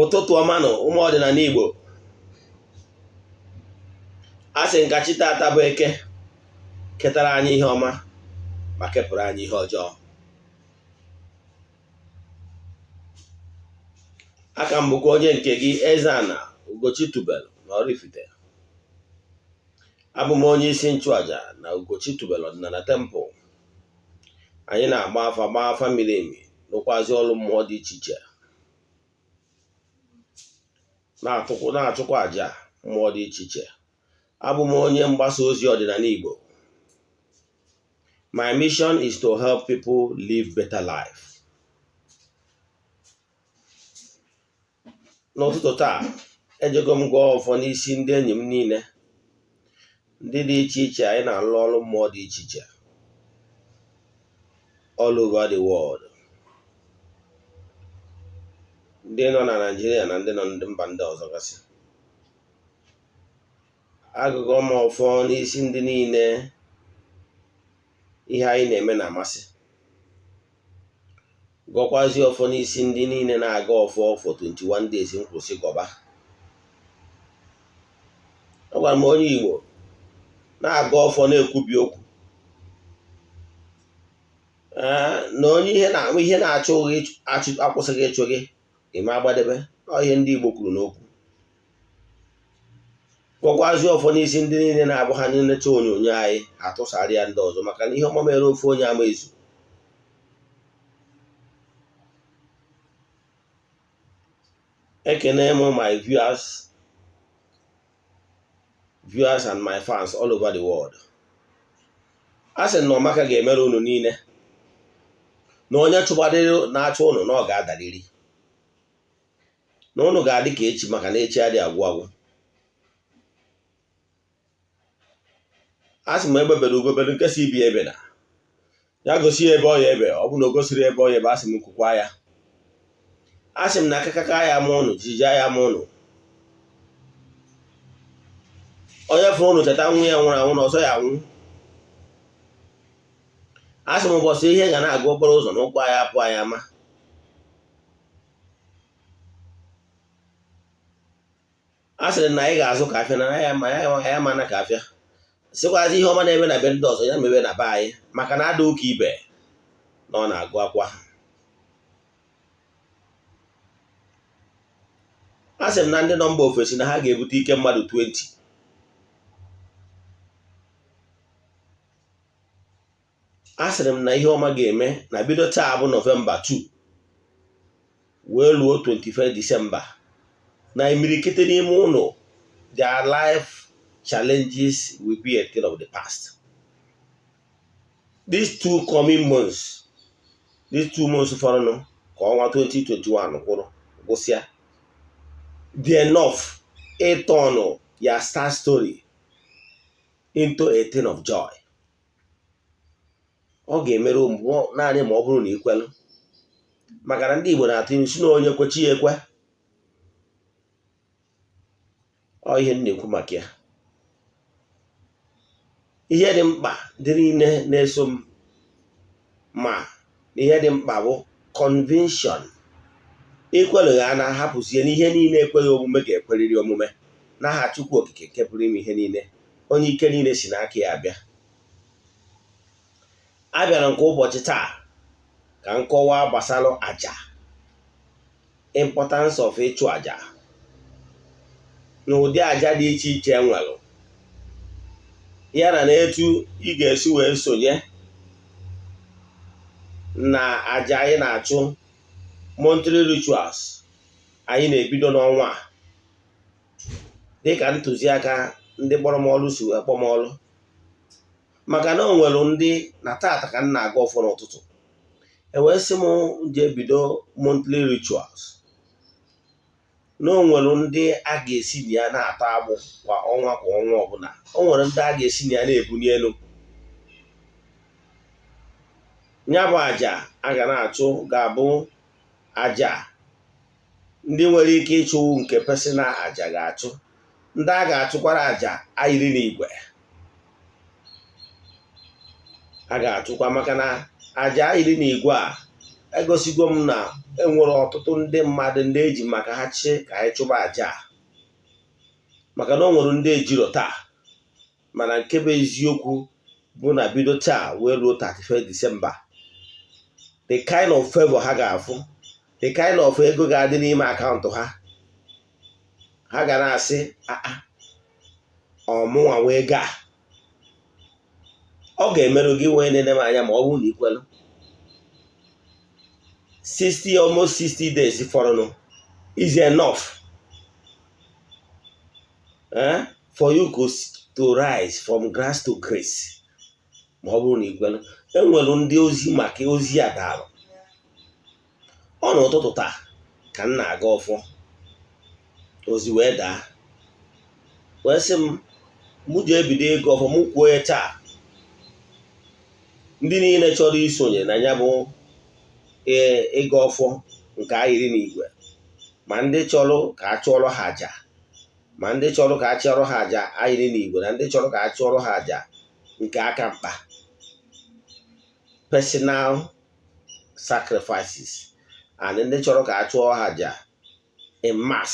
Ụtụtụ ọma nụ ụmụ ọdịnala Igbo. A sị nka chi tata bụ Eke ketara anyị ihe ọma ma kepụrụ anyị ihe ọjọọ. Aka m bụkwa onye nke gị, Eze-Ana Ugochi tubelu na Oraifite. Abụ m onye isi nchụaja na Ugochi tubelu ọdịnala temple. Anyị na-agba afa, gbaa afa miri emi, rụkwazi ọrụ mmụọ dị iche iche, na-achụkwa àjà mmụọ dị iche iche. Abụ m onye mgbasa ozi ọdịnala Igbo. My mission is to help people live better life. N'ụtụtụ taa, ejego m gọọ ọfọ n'isi ndị enyi m niile, ndị dị iche iche anyị na-alụ ọrụ mmụọ dị iche iche all over the world, ndị nọ na Naịjirịa na ndị nọ ndị mba ndị ọzọ gasị. Agụgọ m ọfọ n'isi ndị niile ihe anyị na-eme na-amasị, gọkwazi ọfọ n'isi ndị niile na-aga ọfọ for 21 days nkwụsị gọba. Agwara m onye Igbo na-aga ọfọ na-ekwubi okwu na onye ihe na-achụ gị akwụsịghị ịchụ gị, ime agbadebe. Ọ ihe ndị Igbo kwuru n'okwu. Gọkwazi ọfọ n'isi ndị niile na-abụ ha nenecha onyonyo anyị atụsara ya ndị ọzọ, maka na ihe ọma mere ofu onye ama ezu. Ekene m my viewers and my fans all over the world. A sị na ọmaka ga-emere unu niile, na onye chụbadịrị na-achụ unu na ọ ga-adarịrị, na unu ga-adị ka echi, maka na echi adịghị agwụ agwụ. A sị m egbe bere ugo bere, nke si ibi ebe na ya gosi ya ebe ọ ya ebe, ọ bụ na o gosiri ebe ọ ya ebe, a sị m kwukwa ya. A sị m na akakaka ya ma ụnụ jijia ya ma ụnụ, onye fụrụ ụnụ cheta nwa ya nwụrụ anwụ na ọzọ ya anwụ. A sị m ụbọchị ihe ga na-agụ okporo ụzọ na ụkwụ anyị apụ anyị ama. A sịrị na anyị ga-azụ ka afịa na anyị ama na ka afịa, sịkwazi ihe ọma na-eme na be ndị ọzọ ya mebe na be anyị, maka na ada ụka ibe na ọ na-agụ akwa. A sị m na ndị nọ mba ofesi na ha ga-ebute ike mmadụ 20. A sịrị m na ihe ọma ga-eme na bido taa bụ Nọvemba 2 wee luo 21 Disemba, na imirikiti n'ime ụlọ their life challenges will be a thing of the past. These two coming months, these 2 months fọrọnụ ka ọnwa 2021 kwụrụ gwụsịa, dị enough ịturn ya star story into a thing of joy. Ọ ga-emere naanị ma ọ bụrụ na ikwelụ, maka na ndị Igbo na-atụ ilu si na onye kwechi ya ekwe. Ọ ihe m na-ekwu maka ya. Ihe dị mkpa dị niile na-eso m ma na ihe dị mkpa bụ conviction. Ikwelụghị a na-ahapụzie n'ihe niile ekweghị omume ga-ekwerịrị omume n'aha Chukwu Okike nke pụrụ ime ihe niile, onye ike niile si n'aka ya abịa. A bịara nke ụbọchị taa ka m kọwaa gbasara àjà, importance of ịchụ àjà na ụdị àjà dị iche iche enwere, ya na etu ị ga-esi wee sonye na àjà anyị na-achụ, monthly rituals anyị na-ebido n'ọnwa a, dịka ntụziaka ndị kpọrọ m ọrụ si wee kpọọ m ọrụ. Maka na o nwere ndị na tata ka m na-aga ọfọ n'ụtụtụ, e wee sị m jee bido monthly rituals, na o nwere ndị a ga-esi na ya na-ata agbụ kwa ọnwa kwa ọnwa ọbụla. O nwere ndị a ga-esi na ya na-ebuli elu. Ya bụ àjà a ga na-achụ ga-abụ àjà ndị nwere ike ịchụ nke personal àjà ga-achụ, ndị a ga-achụkwara àjà ayiri n'igwe a ga-achụkwa, maka na àjà ayiri n'igwe a Egosigo m na enwere ọtụtụ ndị mmadụ ndị eji maka ha chi ka anyị chụba àjà a, maka na o nwere ndị ejiro taa. Mana nke bụ eziokwu bụ na bido taa wee ruo 31 December, the kind of favor ha ga-afụ, the kind of ego ga-adị n'ime akaụntụ ha, ha ga na-asị, "Aa, ọmụnwa wee gaa." Ọ ga-emerụ gị wee nene m anya ma ọ bụrụ na ikwelu. 60, almost 60 days fọrọnụ is enough for you to rise from grass to grace ma ọ bụrụ na ikwelu. Enwere ndị ozi maka ozi a daalụ. Ọ n'ụtụtụ taa ka m na-aga ọfọ, ozi wee daa wee sị m mụ ji ebido ịgụ ọfọ. Mụ kwuo ya taa, ndị niile chọrọ isonye na ya bụ ịga ọfọ nke ayịrị n'igwe, ma ndị chọrọ ka a chụọrọ ha àjà, ma ndị chọrọ ka a chụọrọ ha àjà ayịrị n'igwe, na ndị chọrọ ka a chụọrọ ha àjà nke aka mkpa, personal sacrifices, and ndị chọrọ ka a chụọ ha àjà in mass,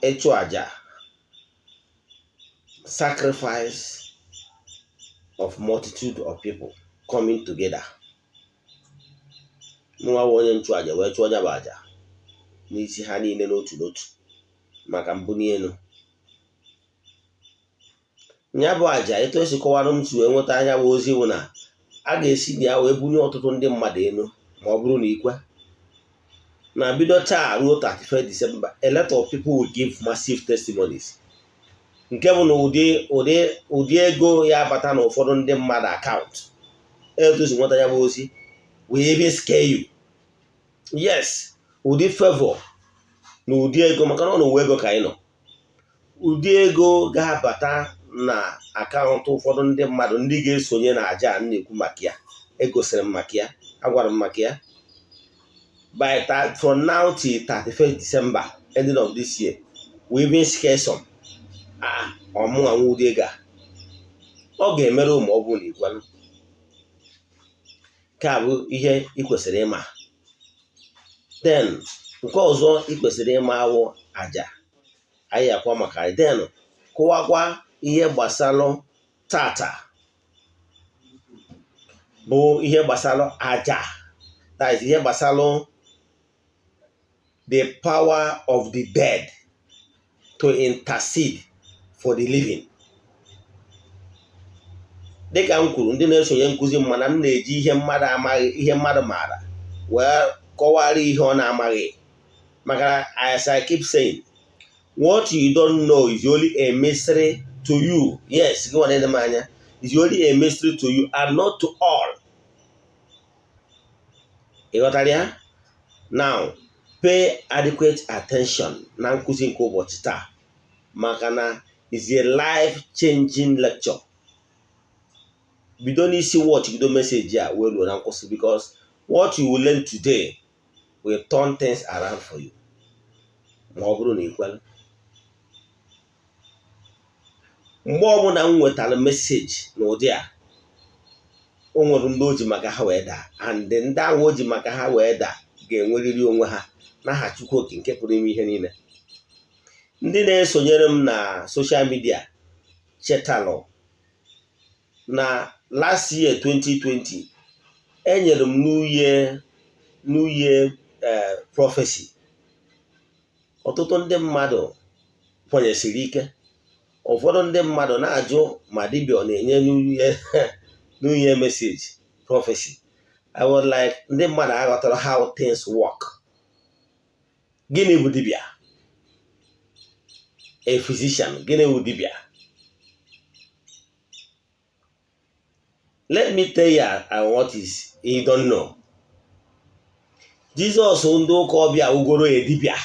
ịchụ àjà sacrifice of multitude of people coming together, mụnwa bụ onye nchụàjà wee chụọ ya bụ àjà n'isi ha niile n'otu n'otu maka mbuli elu. Ya bụ àjà, etu esi kọwara m si wee nweta anya bụ ozi bụ na a ga-esi na ya wee bunye ọtụtụ ndị mmadụ elu ma ọ bụrụ na ikwe na bido taa ruo 31 December, a lot of people will give massive testimonies, nke bụ na ụdị ego ya abata na ụfọdụ ndị mmadụ akaụntụ. Etu si nweta ya bụ ozi will even scare you. Yes, ụdị favor na ụdị ego, maka na ọ na ụwa ego ka anyị nọ, ụdị ego ga-abata na akaụntụ ụfọdụ ndị mmadụ ndị ga-esonye na aja a m na-ekwu maka ya, egosiri m maka ya, agwara m maka ya, from now till 31st December, ending of this year, we even scare some. Ah, ọmụnwa nwe ụdị ego a, ọ ga-emerụ ma ọ bụrụ na ikwelụ. Nke a bụ ihe ị kwesịrị ịma. Then nke ọzọ ị kwesịrị ịma awụ aja anyị akwa maka anyị. Then kụwakwa ihe gbasalụ tata bụ ihe gbasalụ aja, that is, ihe gbasalụ the power of the dead to intercede for the living. Dịka m kwuru, ndị na-esonye nkụzi m, mana m na-eji ihe mmadụ amaghị, ihe mmadụ maara wee kọwara ihe ọ na-amaghị, maka as I keep saying, what you don't know is only a mystery to you. Yes, gị nwa na-ele m anya, is only a mystery to you and not to all. Ị ghọtara ya? Now pay adequate attention na nkụzi nke ụbọchị taa, maka na is a life changing lecture. Bido n'isi watch, bido message a wee ruo na nkwụsị, because what you will learn today will turn things around for you ma ọ bụrụ na ị kwere. Mgbe ọbụla m nwetara message n'ụdị a, o nwere ndị o ji maka ha wee daa, and ndị ahụ o ji maka ha wee daa ga-enwerịrị onwe ha n'aha Chukwu Oke nke pụrụ ime ihe niile. Ndị na-esonyere m na social media chetalụ na last year 2020, enyere m New Year prophecy. Ọtụtụ ndị mmadụ kwenyesiri ike. Ụfọdụ ndị mmadụ na-ajụ ma dibịa ọ na-enye New Year message prophecy. I was like, ndị mmadụ aghọtara how things work. Gịnị bụ dibịa? A physician. Gịnị bụ dibịa? Let me tell you what is you don't know. Jizọs ndị ụka ọbịa ugoro ya dibịa.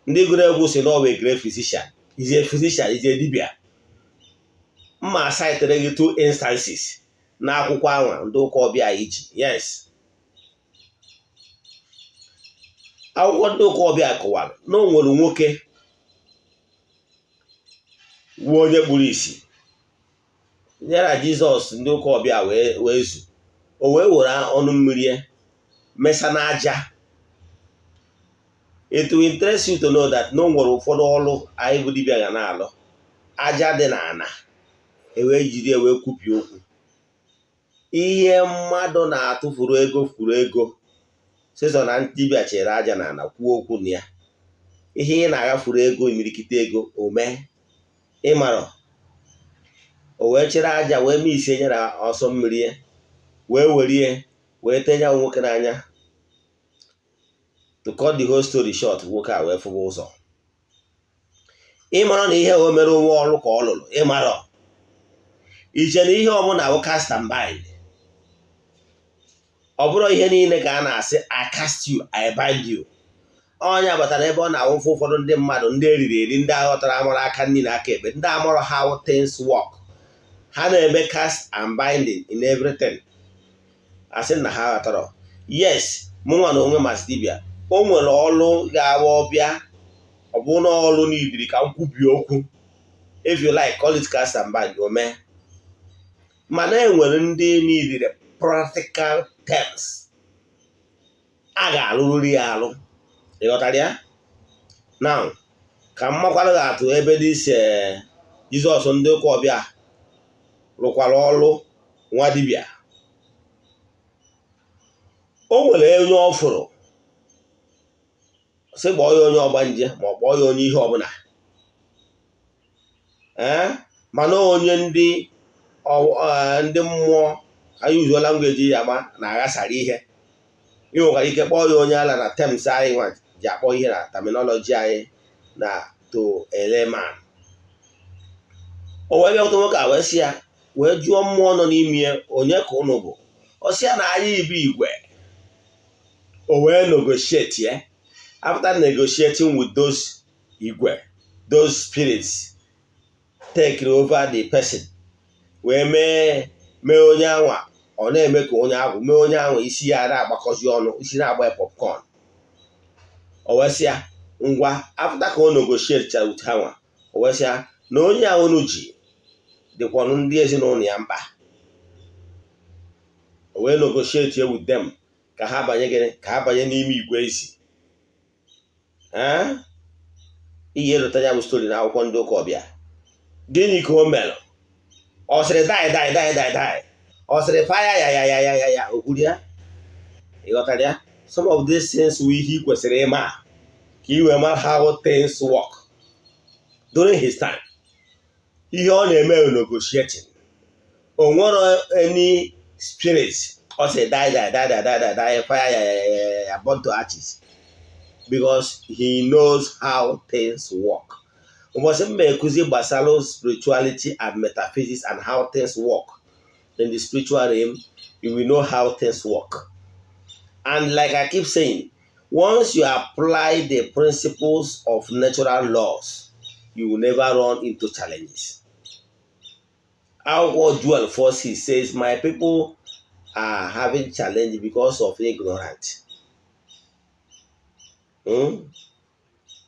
Ndị gụrụ egwu si na ọ bụ a great physician. Is a physician, is a dibịa. Mma citere gị two instances n'akwụkwọ anwa ndị ụka ọbịa iji. Yes, akwụkwọ ndị ụka ọbịa kọwara na o nwere nwoke wuo onye kpuru ìsì ya na Jizọs ndị ụka ọbịa wee zu. O wee were ọnụ mmiri ya mesa n'aja. It will interest you to know that na o nwere ụfọdụ ọrụ anyị bụ dibịa ga na-alụ, aja dị n'ana ewee jiri ya wee kwupie okwu. Ihe mmadụ na-atụfuru ego kwuru ego sịsọ na dibịa chere aja n'ala kwuo okwu na ya. Ihe ị na-aghafuru ego, imirikiti ego, o mee ịmarọ, o wee chere aja wee mee isi nyere ọsọ mmiri ya, wee werie wee tenye nwoke n'anya. To cut the whole story short, nwoke a wee fụba ụzọ. Ịmarọ na ihe o mere onwe ọrụ ka ọ lụrụ. Ịmarọ iche na ihe ọbụla bụ cast and bind. Ọ bụrụ ihe niile ka a na-asị, "I cast you, I bind you." Onye batara ebe ọ na-awụfe ụfọdụ ndị mmadụ, ndị eriri eri, ndị aghọtara amara aka nri na aka ekpe, ndị amara how things work, ha na-eme cast and binding in everything, asị na ha ghọtara. Yes, mụnwa na onwe mas dibịa, o nwere ọrụ ga-awa ọbịa. Ọ bụ na ọrụ n'idiri ka m kwubie okwu, if you like, call it cast and bind, o mee. Mana e nwere ndị n'idiri practical terms a ga-alụrụri ya alụ. Ịghọtara ya? Now, ka m makwara gị atụ ebe dị isi Jizọs ndị ụka ọbịa rụkwara ọrụ nwa dibịa. O nwere onye ọ fụrụ, sị kpọọ ya onye ọgbanje, ma ọ kpọọ ya onye ihe ọbụla, ee, mana onye ndị mmụọ anyị uzuola language ya ama na-aghasara ihe. Ị nwekwara ike kpọọ ya onye ala na terms anyị nwa ji akpọ ihe na terminology anyị na to a layman. O wee bịakwute nwoke a, wee sị ya, wee jụọ mmụọ nọ n'ime ya, "Onye ka ụnụ bụ?" Ọ sị ya na anyị bụ igwe. O wee negotiate ya. After negotiating with those igwe, those spirits take over the person, wee mee onye anwa ọ na-eme ka onye agwụ mee onye ahụ, isi ya na-agbakọzi ọnụ, isi na-agba ya popcorn. O wee sị ya ngwa, after ka o negotiate with ha nwa, o wee sị ya na onye a unu ji dịkwanụ ndị ezinụlọ ya mkpa. O wee negotiate with them ka ha banye. Gịnị ka ha banye n'ime igwe isi? Ihe lụta ya bụ story na akwụkwọ ndị ụka ọbịa. Gịnị ka o mere? Ọ sịrị, "Die, die, die, die, die." Ọ sịrị, "Fire ya ya ya ya ya ya." O kwuru ya? Ịghọtara ya? Some of these things wụ ihe ị kwesịrị ịma ka ị wee mara how things work. During his time, ihe ọ na-eme bụ negotiating. O nwere any spirit ọ sị, "Die, die, die, die, die, die, die, fire ya ya ya ya ya, burn to ashes," because he knows how things work. Ụbọchị m ekuzi gbasara spirituality and metaphysics and how things work in the spiritual realm, you will know how things work. And like I keep saying, once you apply the principles of natural laws, you will never run into challenges. Akwụkwọ Joel 4:6 says, "My people are having challenge because of ignorance."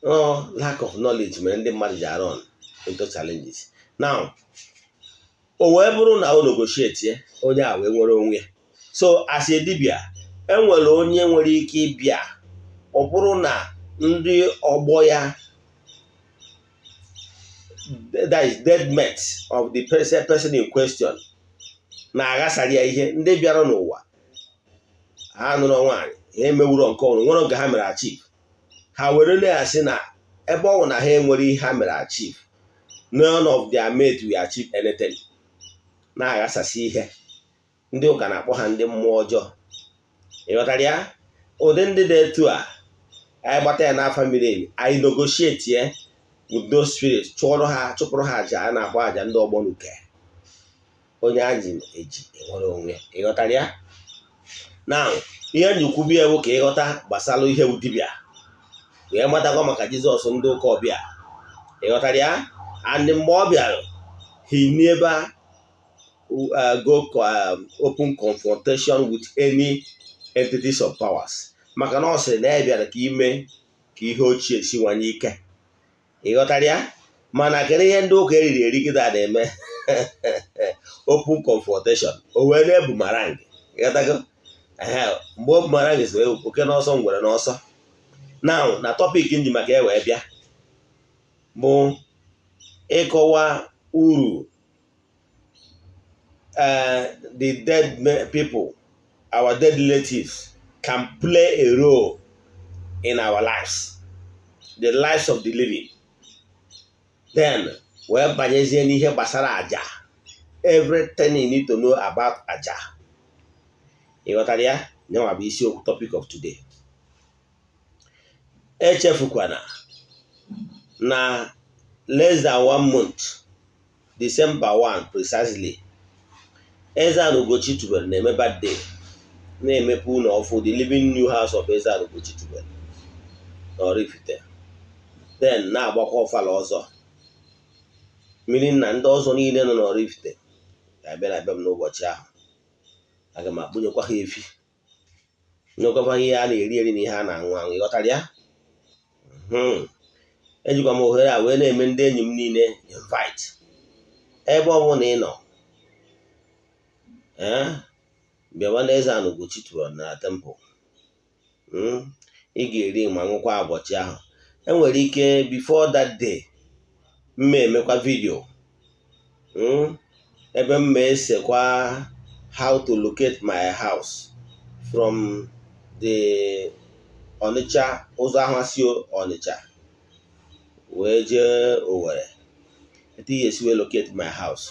No, lack of knowledge mere ndị mmadụ ji run into challenges. Now, o wee bụrụ na o negotiate, onye a wee nwere onwe ya. So as a dibia, enwere onye nwere ike ịbịa, ọ bụrụ na ndị ọgbọ ya, that is dead mates of the person in question, na-aghasara ya ihe. Ndị bịara n'ụwa ha nụrụ nwaanyị, ha emewuro nke ọrụ nwere oge ha mere achieve, ha were na-asị na ebe ọ bụ na ha enwere ihe ha mere achieve, none of their mate will achieve anything, na-aghasasị ihe. Ndị ụka na-akpọ ha ndị mmụọ ọjọọ. Ịghọtara ya? Ụdị ndị dị etu a, anyị gbata ya n'afa miri emi, anyị negotiate ya with those spirits, chụọrọ ha, chụpụrụ ha aja a na-akpọ aja ndị ọgbọ nuke. Onye a ji eji enwere onwe. Ịghọtara ya? Na ihe njikwubi ewu ka ịghọta gbasara ihe wu dibịa, wee matakwa maka Jizọs ndị ụka ọbịa. Ịghọtara ya? And mgbe ọ bịara, he never go open confrontation with any entities of powers, maka na ọ sịrị na ya bịara ka ime ka ihe ochie siwanye ike. Ịghọtara ya? Mana kedu ihe ndị ụka eriri eri kịta na-eme? Open confrontation. O wee na-ebumarang. Ịghọtago? Ehe, mgbe ọ mara gị so oke n'ọsọ, ngwere n'ọsọ. Now, na topic nji maka e wee bịa bụ ịkọwa uru the dead people, our dead relatives, can play a role in our lives, the lives of the living. Then wee banyezie n'ihe gbasara aja, everything you need to know about aja. Ị ghọtara ya? Nyanwa bụ isiokwu, topic of today. Echefukwana na less than one month, December 1 precisely, Eze-Ana Ugochi tubelu na-eme birthday, na-emepe ụlọ ọfụ, the living new house of Eze-Ana Ugochi tubelu na Oraifite. Then na-agbakwa ọfala ọzọ mmiri na ndị ọzọ niile nọ n'Oraifite ga-abịa na be m n'ụbọchị ahụ. Aga m akpụnyekwa ha efi, nyekwa ha ihe a na-eri eri na ihe a na-aṅụ aṅụ. Ịghọtara ya? Ejikwa m ohere a wee na-eme ndị enyi m niile invite, ebe ọ bụla ị nọ, ee, bịawa na Eze-Ana Ugochi tubelu na temple. Ị ga-eri ma ṅụkwa ụbọchị ahụ. Enwere ike before that day mma emekwa video ebe m ma esekwa how to locate my house from the Ọnịcha, ụzọ ahụ si Ọnịcha wee jee Owerri, etu ị ga-esi wee locate my house,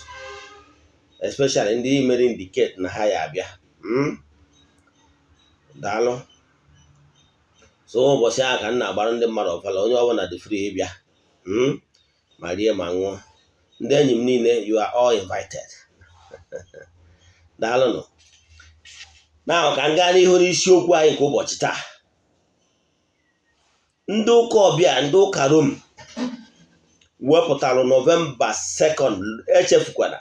especially ndị mere indicate na ha ya abịa. Daalụ. So ụbọchị ahụ ka m na-agbara ndị mmadụ ọfala, onye ọbụla dị free ịbịa ma rie ma ṅụọ. Ndị enyi m niile, you are all invited. Daalụnụ. Na ka m gaa n'ihu n'isiokwu anyị nke ụbọchị taa. Ndị ụka ọbịa, ndị ụka Rom wepụtara November 2nd. Echefukwana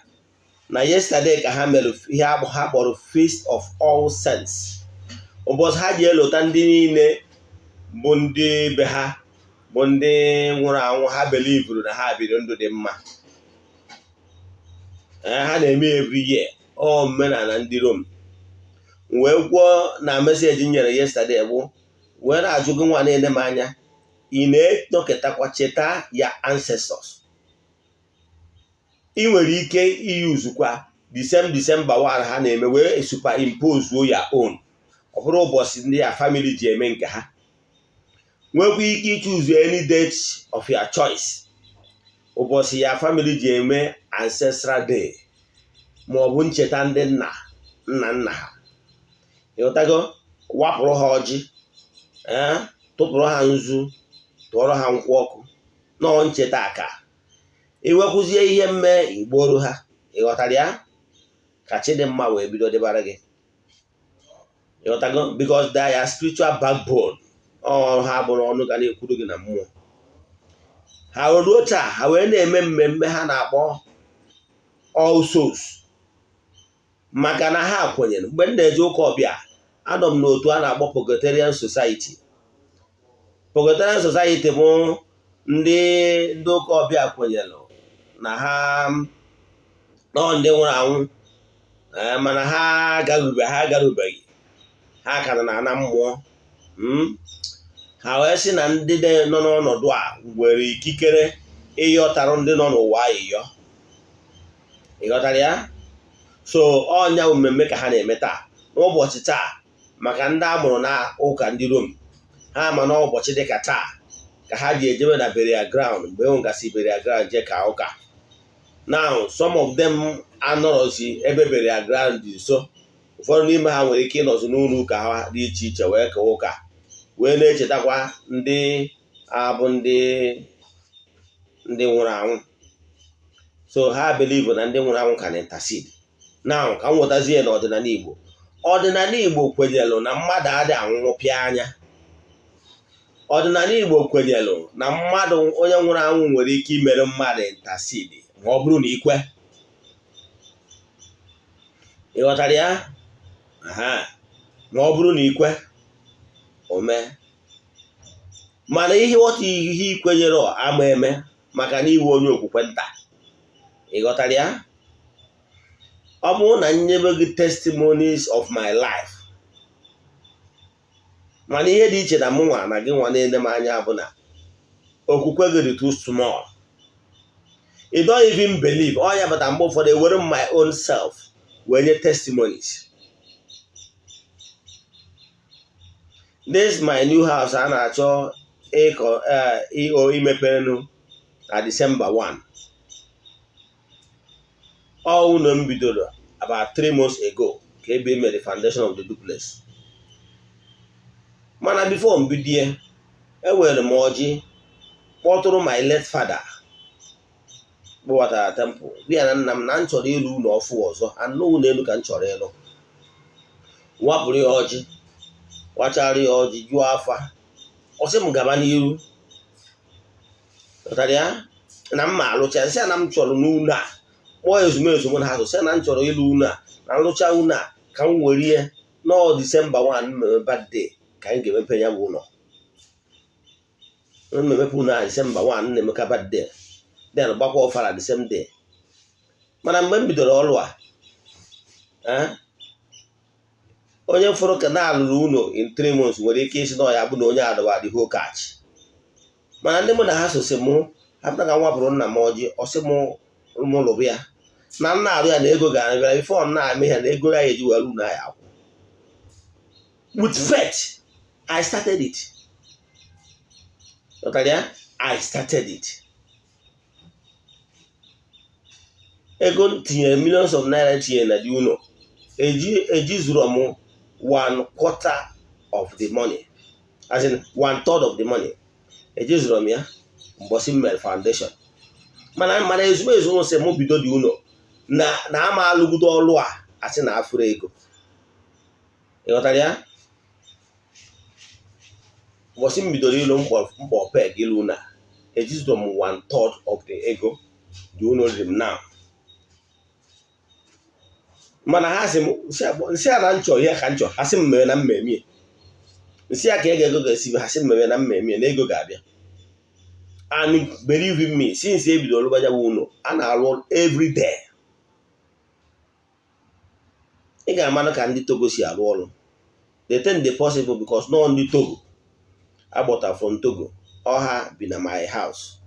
na yesterday ka ha mere ihe ha kpọrọ Feast of All Saints, ụbọchị ha ji elota ndị niile bụ ndị be ha bụ ndị nwụrụ anwụ, ha belivuru na ha biri ndụ dị mma. Ha na-eme every year, omenala ndị Rom. Wee kwuo na message nyere yesterday bụ wee na-ajụ gị nwa na-ene m anya, ị na-enọkọtakwa cheta ya ancestors? Ị nwere ike iyuzukwa the same December 1 ha na-eme wee superimpose ya own, ọ bụrụ ụbọchị ndị ya family ji eme nke ha. Nwekwa ike ichuzu any date of your choice, ụbọchị ya family ji eme ancestral day ma ọ bụ ncheta ndị nna nna nna ha. Ịghọtago? Wapụrụ ha ọjị, ee, tụpụrụ ha nzu, tụọrọ ha nkwụ ọkụ nọọ ncheta aka, iwekwuzie ihe mme igboro ha. Ịghọtara ya? Ka chidimma wee bido dịbara gị. Ịghọtago? Because they are spiritual backbone. Ọrụ ha bụrụ ọnụ ga na-ekwuru gị na mmụọ ha. Ruo taa, ha wee na-eme mmemme ha na-akpọ All Souls, maka na ha kwenyere. Mgbe m na-eje ụka ọbịa, anọ m n'otu a na-akpọ Purgatorian Society. Purgatorian Society bụ ndị ụka ọbịa kwenyere na ha nọ ndị nwụrụ anwụ, mana ha agarubeghị, ha ka nọ na ana mmụọ. Ha wee sị na ndị nọ n'ọnọdụ a nwere ikikere ịyọtarụ ndị nọ n'ụwa ayịyọ. Ịghọtara ya? So ọnya mmemme ka ha na-eme taa, n'ụbọchị taa, maka ndị a mụrụ na ụka ndị Rom. Ha ma na ụbọchị dịka taa ka ha ji ejebe na burial ground, mgbe e nwegasị burial ground, je ka ụka. Now, some of them anọrọzi ebe burial ground dị nso. Ụfọdụ n'ime ha nwere ike ịnọzi n'ụlọ ụka ha dị iche iche wee kee ụka, wee na-echetakwa ndị abụ ndị nwụrụ anwụ. So ha believe na ndị nwụrụ anwụ ka na intercede. Now, ka m nwetazie n'ọdịnala Igbo. Ọdịnala Igbo kwenyelụ na mmadụ adị anwụnwụ pịa anya. Ọdịnala Igbo kwenyelụ na mmadụ, onye nwụrụ anwụ, nwere ike imere mmadụ intercede ma ọ bụrụ na ikwe. Ị ghọtara ya? Ma ọ bụrụ na ikwe o mee. Mana ihe otu ihe ikwenyere ama eme, maka na iwe onye okwukwe nta. Ị ghọtara ya? Ọ bụrụ na nyebe gị testimonies of my life, mana ihe dị iche na mụnwa na gị nwa na-ele m anya bụ na okwukwe gị dị too small. You don't even believe. Ọ ya bata mgbe ụfọdụ ewere m my own self wee nye testimonies. This my new house a na-achọ ịkọ imepenu na December 1. Ọ ụlọ m bidoro about 3 months ago ka ebe e mere foundation of the duplex. Mana before m bidie, ewere m ọjị kpọtụrụ my late father, kpọbatara temple gwa ya na nna m na m chọrọ ịlụ ụlọ ọfụ ọzọ, anụ ụlọ elu ka m chọrọ ịlụ. Wapụrụ ya ọjị, wachara ya ọjị, jụọ afa. Ọ sị m gaba n'iru. Ghọtara ya na m ma alụcha. Sị ya na m chọrọ n'ụlọ a, kpọọ ezumezu m na ha so, sị na m chọrọ ịlụ ụlọ a, na nlụcha ụlọ a ka m were ihe nọọ December 1 mmemme birthday ka anyị ga-emepe ya bụ ụlọ. Mmemepe ụlọ a December 1 na-emeka birthday, then gbakwa ọfala the same day. Mana mgbe m bidoro ọrụ a, onye fụrụ ka na-alụrụ ụlọ in 3 months nwere ike isi na ọ ya bụ na onye adọba the whole catch. Mana ndị mụ na ha sosi mụ hapụta ka m wapụrụ nna m ọjị, ọsị mụ lụrụ ya na nna arụ ya na ego ga-abịara before nna ame ya na ego ya eji were ụlọ ya akwụ. With faith I started it. Ghọtara ya? I started it. Ego m tinyere, millions of naira tinyere na dị ụlọ, eji zuru m one quarter of the money, as in one third of the money ejizuru m ya mbọsị m mere foundation. Mana ezumezu m sị mụ bido dị ụlọ na ama alụgido ọlụ a asị na afụrụ ego. Ịghọtara ya? Mbọsị m bidoro ịlụ mkpọ peg ịlụ na ejizuru m one third of the ego dị ụlọ riri m now. Mana ha sị m nsị a na nchọ ihe ka nchọ, ha sị m mere na mmemme nsị a ka ego ga-esi, ha sị m mere na mmemme na ego ga-abịa. And believe in me, since e bidoro lụba ya bụ ụlọ a na-arụ every day, ị ga-amanụ ka ndị Togo si arụ ọrụ. The thing dị possible because nọ ndị Togo agbọta from Togo ọha bi na my house,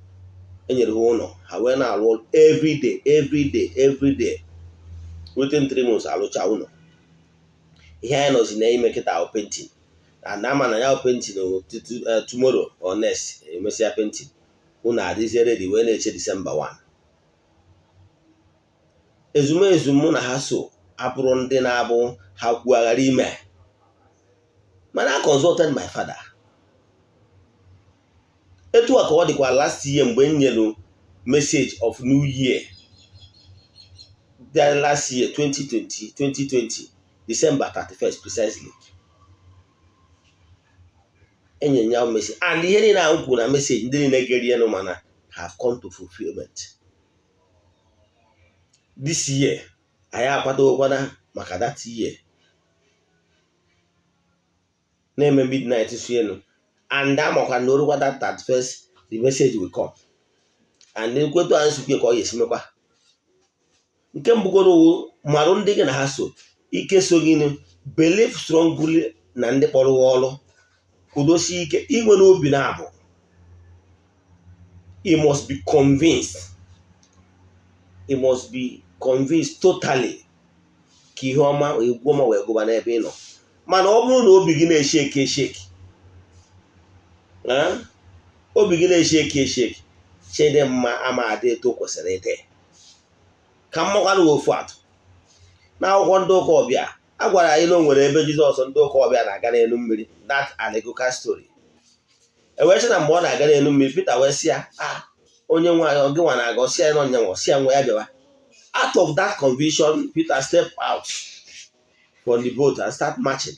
enyere ha ụlọ, ha wee na-arụ ọrụ every day, every day, every day. Within 3 months alụcha ụlọ. Ihe anyị nọzi na-ime kịta ahụ painting, and ama na ya painting tomorrow or next emesịa painting, ụnụ adịzie ready wee na-eche December 1. Ezumezu mụ na ha so abụrụ ndị na-abụ ha kwuaghara ime. Mana I consulted my father. Etu a ka ọ dịkwa last year mgbe m nyere message of new year. Then last year 2020, 2020 December 31st precisely, enye ya message, and ihe niile ahụ kwuru na message, ndị niile gere enu mana have come to fulfillment. This year anyị akwadokwana maka that year na-eme midnight su elu, and amakwa na orukwa that 31st, the message will come and ekwetu anyị sukwe ka ọ ga-esi mekwa. Nke mbụgoro owu marụ ndị gị na ha so ike so gị, believe strongly na ndị kpọrọ gị ọrụ, kwudosie ike inwe n'obi na-abụ. You must be convinced, you must be convinced totally ka ihe ọma, egwu ọma wee gụba n'ebe ị nọ. Mana ọ bụrụ na obi gị na-eshake eshake, obi gị na-eshake eshake, chidimma ama adị etu o kwesịrị ịdị. Ka m makwara ofu atụ n'akwụkwọ ndị ụka ọbịa a gwara anyị na o nwere ebe Jizọs ndị ụka ọbịa na-aga n'elu mmiri, that allegorical story. E wee sị na mgbe ọ na-aga n'elu mmiri, Pita wee sị ya, a onye nwaanyị ọ gịnwa na-aga? Ọsị ya na ọnyanwa, ọsị ya nwa ya bịawa. Out of that conviction, Peter step out from the boat and start marching.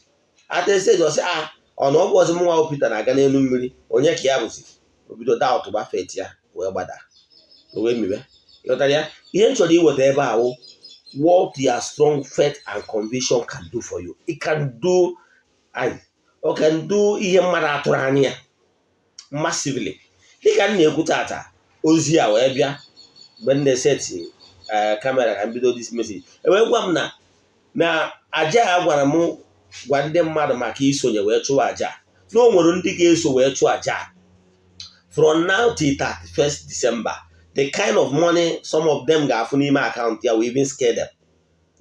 At a stage ọ sị, a ọ na ọ bụ ọzọ mụnwa bụ Peter na-aga n'elu mmiri, onye ka ya bụzi? O bido doubt gba faith ya wee gbada, o wee miwe. Ịghọtara ya? Ihe m chọrọ iweta ebe a wụ what your strong faith and conviction can do for you. It can do, o can do ihe mmadụ atụrụ anya ya massively. Dịka m na-ekwu tata, ozi a wee bịa mgbe m na-eseti camera ka m bido this message. Ewee gwa m na aja a gwara m gwa ndị mmadụ maka isonye wee chụọ aja, na o nwere ndị ga-eso wee chụọ aja from now till 31st December. The kind of money some of them ga-afụ n'ime account ya will even scare them.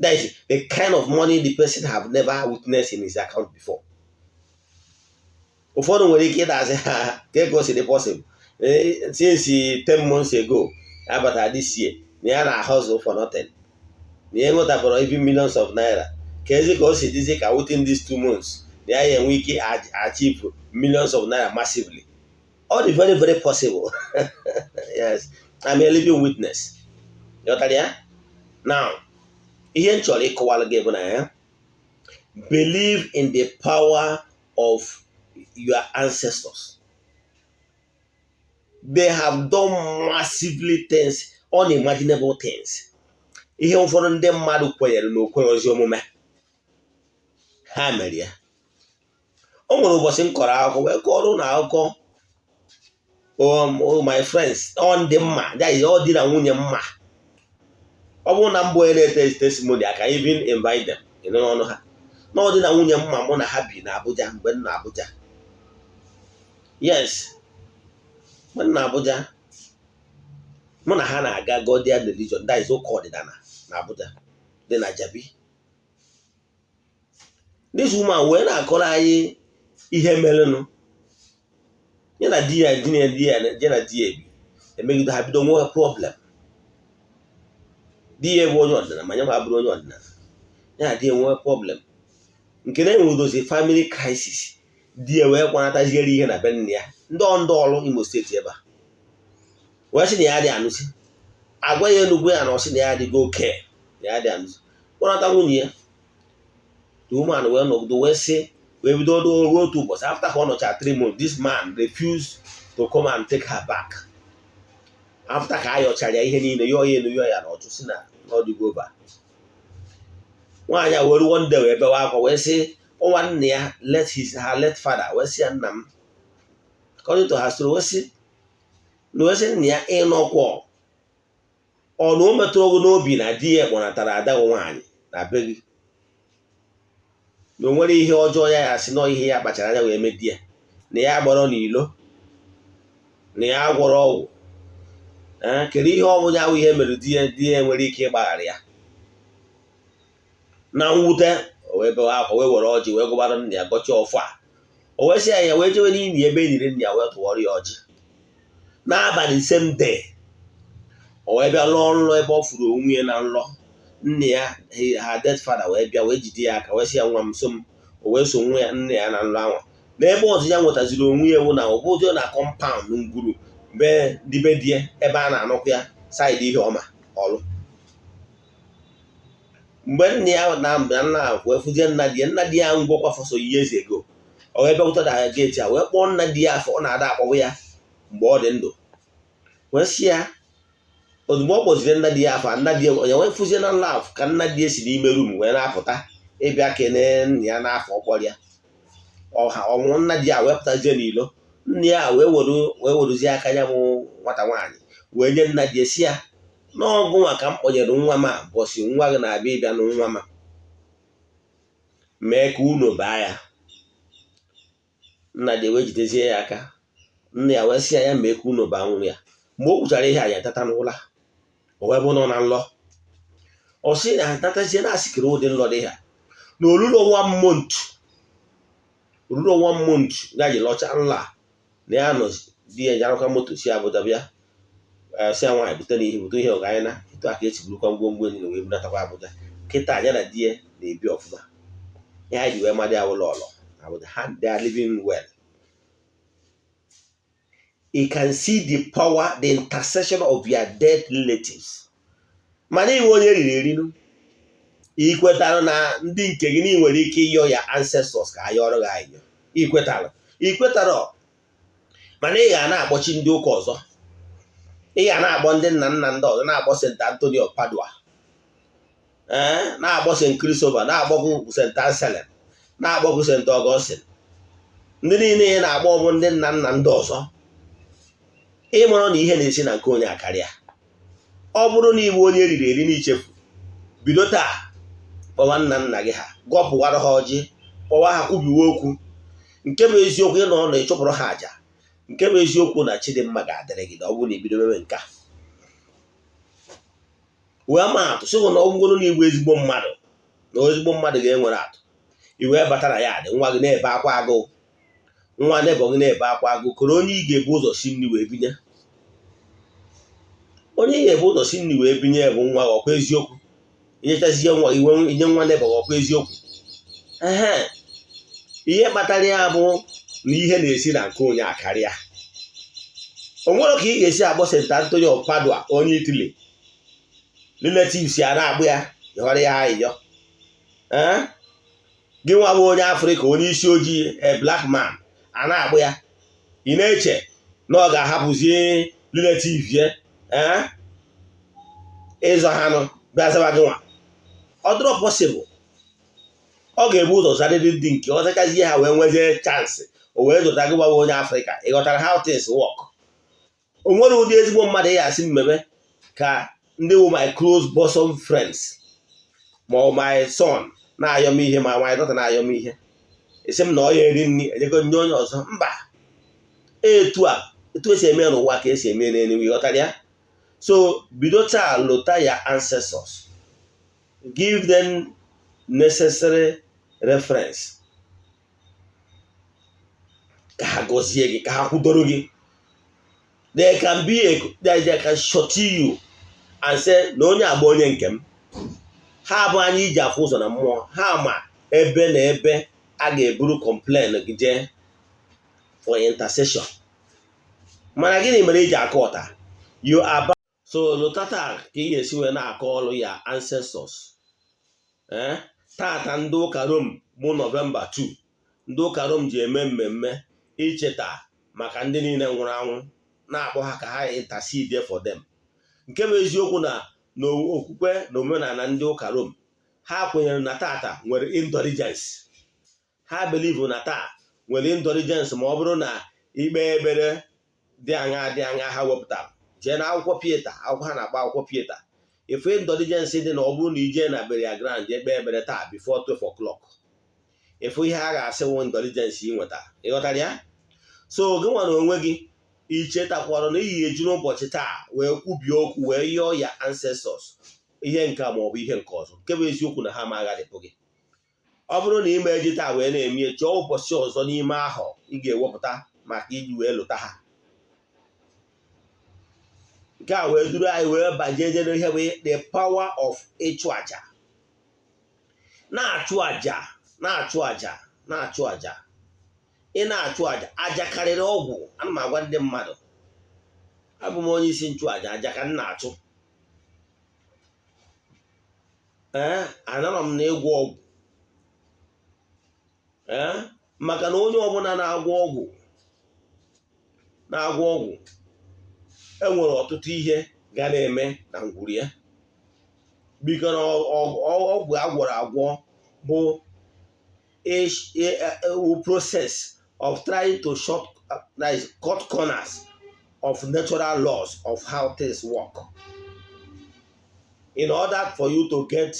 That is the kind of money the person have never witnessed in his account before. Ụfọdụ nwere ike ịdazi ha ka ego si dị possible, since 10 months ago abatara this year, na ya na hustle for nothing, na ya enwetabara even millions of naira, ka ezi ka o si dịzi ka within these 2 months na ya enwe ike achieve millions of naira massively? All dị very, very possible. Yes, I'm a living witness. Ghọtara ya? Now, ihe m chọrọ ịkọwara gị bụ na ya believe in the power of your ancestors. They have done massively things, unimaginable things. Ihe ụfọdụ ndị mmadụ kwenyere na okwerozi omume, ha mere ya. O nwere ụbọchị m kọrọ akụkọ wee kọrọ ụnụ akụkọ, oh, my friends, ọ ndị mma, that is, ọ di na nwunye mma. Ọ bụrụ na mbụ onye na-ete testimony, I can even invite them ịnụ n'ọnụ ha na ọ dị na nwunye mma mụ na ha bi na Abuja mgbe m na Abuja. Yes, mgbe m na Abuja, mụ na ha na-aga Godian religion, that is ụka ọdịnala na Abuja dị na Jabi. This woman wee na-akọrọ anyị ihe merenụ ya na di ya. Di ya, di ya, ya na di ya ebi, emegide ha, bido nwewe problem. Di ya bụ onye ọdịnala, ma ya nwa bụrụ onye ọdịnala. Ya na di ya nwewe problem nke na enwedozi family crisis. Di ya wee kwanataziere ihe na be nne ya, ndị ọndụ ọrụ Imo Steeti ebe a, wee sị na ya dị anụzi. Agwa ya enugwu ya na ọ sị na ya adịgo oke, na ya dị anụzi, kpọnata nwunye ya. The woman wee nọgido wee sị, wee bido ruo otu ụbọchị, after ka ọ nọcha 3 months, this man refused to come and take her back. After ka a yọchara ya ihe niile, yọọ ya elu, yọọ ya na ọchụ, si na n'ọdịgo over. Nwaanyị a were one day wee bewe akwa, wee sị nwa nna ya, let his her late father, wee sị ya, "Nna m," according to her story, wee sị na, wee sị nna ya, "Ịnọkwọ ọ na o metụrụ gị n'obi na di ya kpọnatara ada gị nwaanyị na be gị, na o nwere ihe ọjọọ ya ya sị nọ ihe ya kpachara anya wee mee di ya, na ya gbọrọ n'ilo, na ya gwọrọ ọgwụ? Ee, kedu ihe ọ bụla ahụ ihe mere di ya, di ya nwere ike ịgbaghara ya?" Na mwute, o wee bewe akwa, wee were ọjị wee gụbara nna ya, gọchie ọfọ a. O wee sị ya, ya wee jewe n'ili ebe e niri nna ya, wee tụọrọ ya ọjị n'abalị. Same day, o wee bịa lụọ nlọ ebe ọ furu onwe ya na nlọ. Nne ya, her dead father, wee bịa, wee jide ya aka, wee sị ya, "Nwa m, so m." O wee so nwa ya, nne ya, na nlọ anwa. N'ebe ọzọ ya nwetaziri onwe ya ewu na obodo na compound ngwuru be dibe die ebe a na-anụkwu ya, side ihe ọma ọlụ. Mgbe nne ya na nna wee fụzie nna di ya, nna di ya ngwọkwa for some years ago. O wee bịakwute na gate a, wee kpọọ nna di ya afọ ọ na-ada akpọwa ya mgbe ọ dị ndụ, wee sị ya. Ozugbo ọ kpọziri nna di ya afọ, nna di ya ya wee fụzie na nla ka nna di ya si n'ime room wee na-apụta ịbịa kelee nna ya n'afọ ọkpọrọ ya ọha ọnwụ. Nna di ya wee pụtazie n'ilo. Nna ya wee were, wee werezie aka ya bụ nwata nwaanyị wee nye nna di ya, si ya n'ọgụ nwa ka m kpọnyere nwa m a, bọsị nwa gị na-abịa ịbịa nụ nwa m, mee ka unu baa ya. Nna di wee jidezie ya aka. Nna ya wee sị ya, ya mee ka unu baa nwa ya. Mgbe o kwuchara ihe a, ya tata n'ụla. O wee bụ nọ na nlọ. Ọ sị na tatazie na asịkiri ụdị nlọ dị ha na olulo one month, olulo one month ya ji lọcha nla na ya nọ. Di ya yarụkwa moto si Abuja bịa, si ya, "Nwaanyị, bute n'ihe, bute ihe ọga anyị." Na etu aka esi burukwa ngwongwo niile wee bunatakwa Abuja. Kịta ya na di ya na-ebi ọfụma. Ya ji wee madị ya ụlọ ọlọ Abuja ha, they are living well. You can see the power, the intercession of your dead relatives. Mana inwe onye riri erinu, ikwetara na ndị nke gị na ị nwere ike ịyọ ya ancestors ka ha yọrọ gị ayọ? Ikwetara? Ikwetara, mana ị ga na-akpọchi ndị ụka ọzọ, ị ga na-akpọ ndị nna nna ndị ọzọ, na-akpọ St. Anthony of Padua, ee, na-akpọ St. Christopher, na-akpọkwu St. Anselm, na-akpọkwu St. Augustine. Ndị niile ị na-akpọ bụ ndị nna nna ndị ọzọ. Ịmụrụ na ihe na-esi na nke onye akarịa. Ọ bụrụ na ịbụ onye eriri eri n'ichefu, bido taa kpọwa nna nna gị ha, gọpụwara ha ọjị, kpọwa ha, kwubiwe okwu. Nke bụ eziokwu, ịnọ ọnụ ịchụpụrụ ha àjà. Nke bụ eziokwu na Chidimma ga-adịrị gị na ọ bụrụ na ibido mebe nke a wee maa atụ, sị na ọ bụgoro na igwe ezigbo mmadụ na ezigbo mmadụ ga-enwere atụ i wee bata na ya dị nwa gị na-ebe akwa agụụ, nwa nebọ gị na-ebe akwa agụụ, koro onye ị ga-ebu ụzọ si nri wee binye. Onye ị ga-ebu ụzọ si nri wee binye bụ nwa gị. Ọkwa eziokwu? Inyechazie nwa gị, inye nwa nebọ gị. Ọkwa eziokwu? Ehe, ihe kpatara ya bụ na ihe na-esi na nke onye akarịa. O nwere ka ị ga-esi akpọ St. Anthony of Padua, onye Italy, relatives ya na-agbụ ya yọrọ ya ayịyọ. Ee, gị nwa bụ onye Afrịka, onye isi ojii, a black man, a na-agbụ ya, ị na-eche na ọ ga-ahapụzi relative ya, ee, ịzọ ha nụ bịa zaba gị nwa? Ọ dịrọ possible. Ọ ga-ebu ụzọ zarịrị ndị nke ọ zachazie ha wee nwezie chance o wee zụta gị gbawa onye Afrịka. Ị ghọtara how things work? O nwere ụdị ezigbo mmadụ ya asị mmebe ka ndị wụ my close bosom friends, ma ọ my son na-ayọ m ihe, ma my daughter na-ayọ m ihe, esi m na ọ ya eri nri ejego nye onye ọzọ. Mba, etu a, etu esi eme n'ụwa ka esi eme n'eluigwe. Ghọtara ya? So bido taa lota ya ancestors, give them necessary reference ka ha gọzie gị, ka ha kwudoro gị. They can short you and say na onye agba onye nke m. Ha bụ anya iji afụ ụzọ na mmụọ. Ha ma ebe na ebe a ga-eburu complain gị jee for intercession. Mana gịnị mere iji akọ ọta? You are so lụta taa ka ị ga-esi wee na-akọ ọrụ ya ancestors. Ee, tata ndị ụka Rom bụ Nọvemba 2, ndị ụka Rom ji eme mmemme icheta maka ndị niile nwụrụ anwụ, na-akpọ ha ka ha intercede for them. Nke bụ eziokwu na n'okwukwe na omenala ndị ụka Rom, ha kwenyere na tata nwere indulgence. Ha believe na taa nwere indulgence ma ọ bụrụ na ikpe ekpere dị aṅa dị aṅa ha wepụtara. Jee na akwụkwọ Pieta, akwụkwọ ha na-akpọ akwụkwọ Pieta, ife indulgence dị na ọ bụrụ na ijee na burial ground jee kpee ekpere taa before 12 o'clock, ịfụ ihe a ga-asị wụ indulgence ị nweta. Ịghọtara ya? So gị nwa na onwe gị ichetakwara na iyi eji n'ụbọchị taa wee kwubie okwu, wee yọọ ya ancestors ihe nke a maọbụ ihe nke ọzọ. Nke bụ eziokwu na ha ma agharịpụ gị. Ọ bụrụ na ime eji taa wee na-eme, chọọ ụbọchị ọzọ n'ime ahọ ị ga-ewepụta maka iji wee lụta ha. Nke a wee duru anyị wee bajeje n'ihe bụ the power of ịchụ aja, na-achụ aja, na-achụ aja, na-achụ aja. Ị na-achụ aja, aja karịrị ọgwụ. Ana m agwa ndị mmadụ, abụ m onye isi nchụaja, aja ka m na-achụ. Ee, anarọ m na ịgwọ ọgwụ, ee, maka na onye ọbụla na-agwọ ọgwụ enwere ọtụtụ ihe ga na-eme na ngwuru ya, biko na ọgwụ agwọrọ agwọ bụ a process of trying to short, that is, cut corners of natural laws of how things work in order for you to get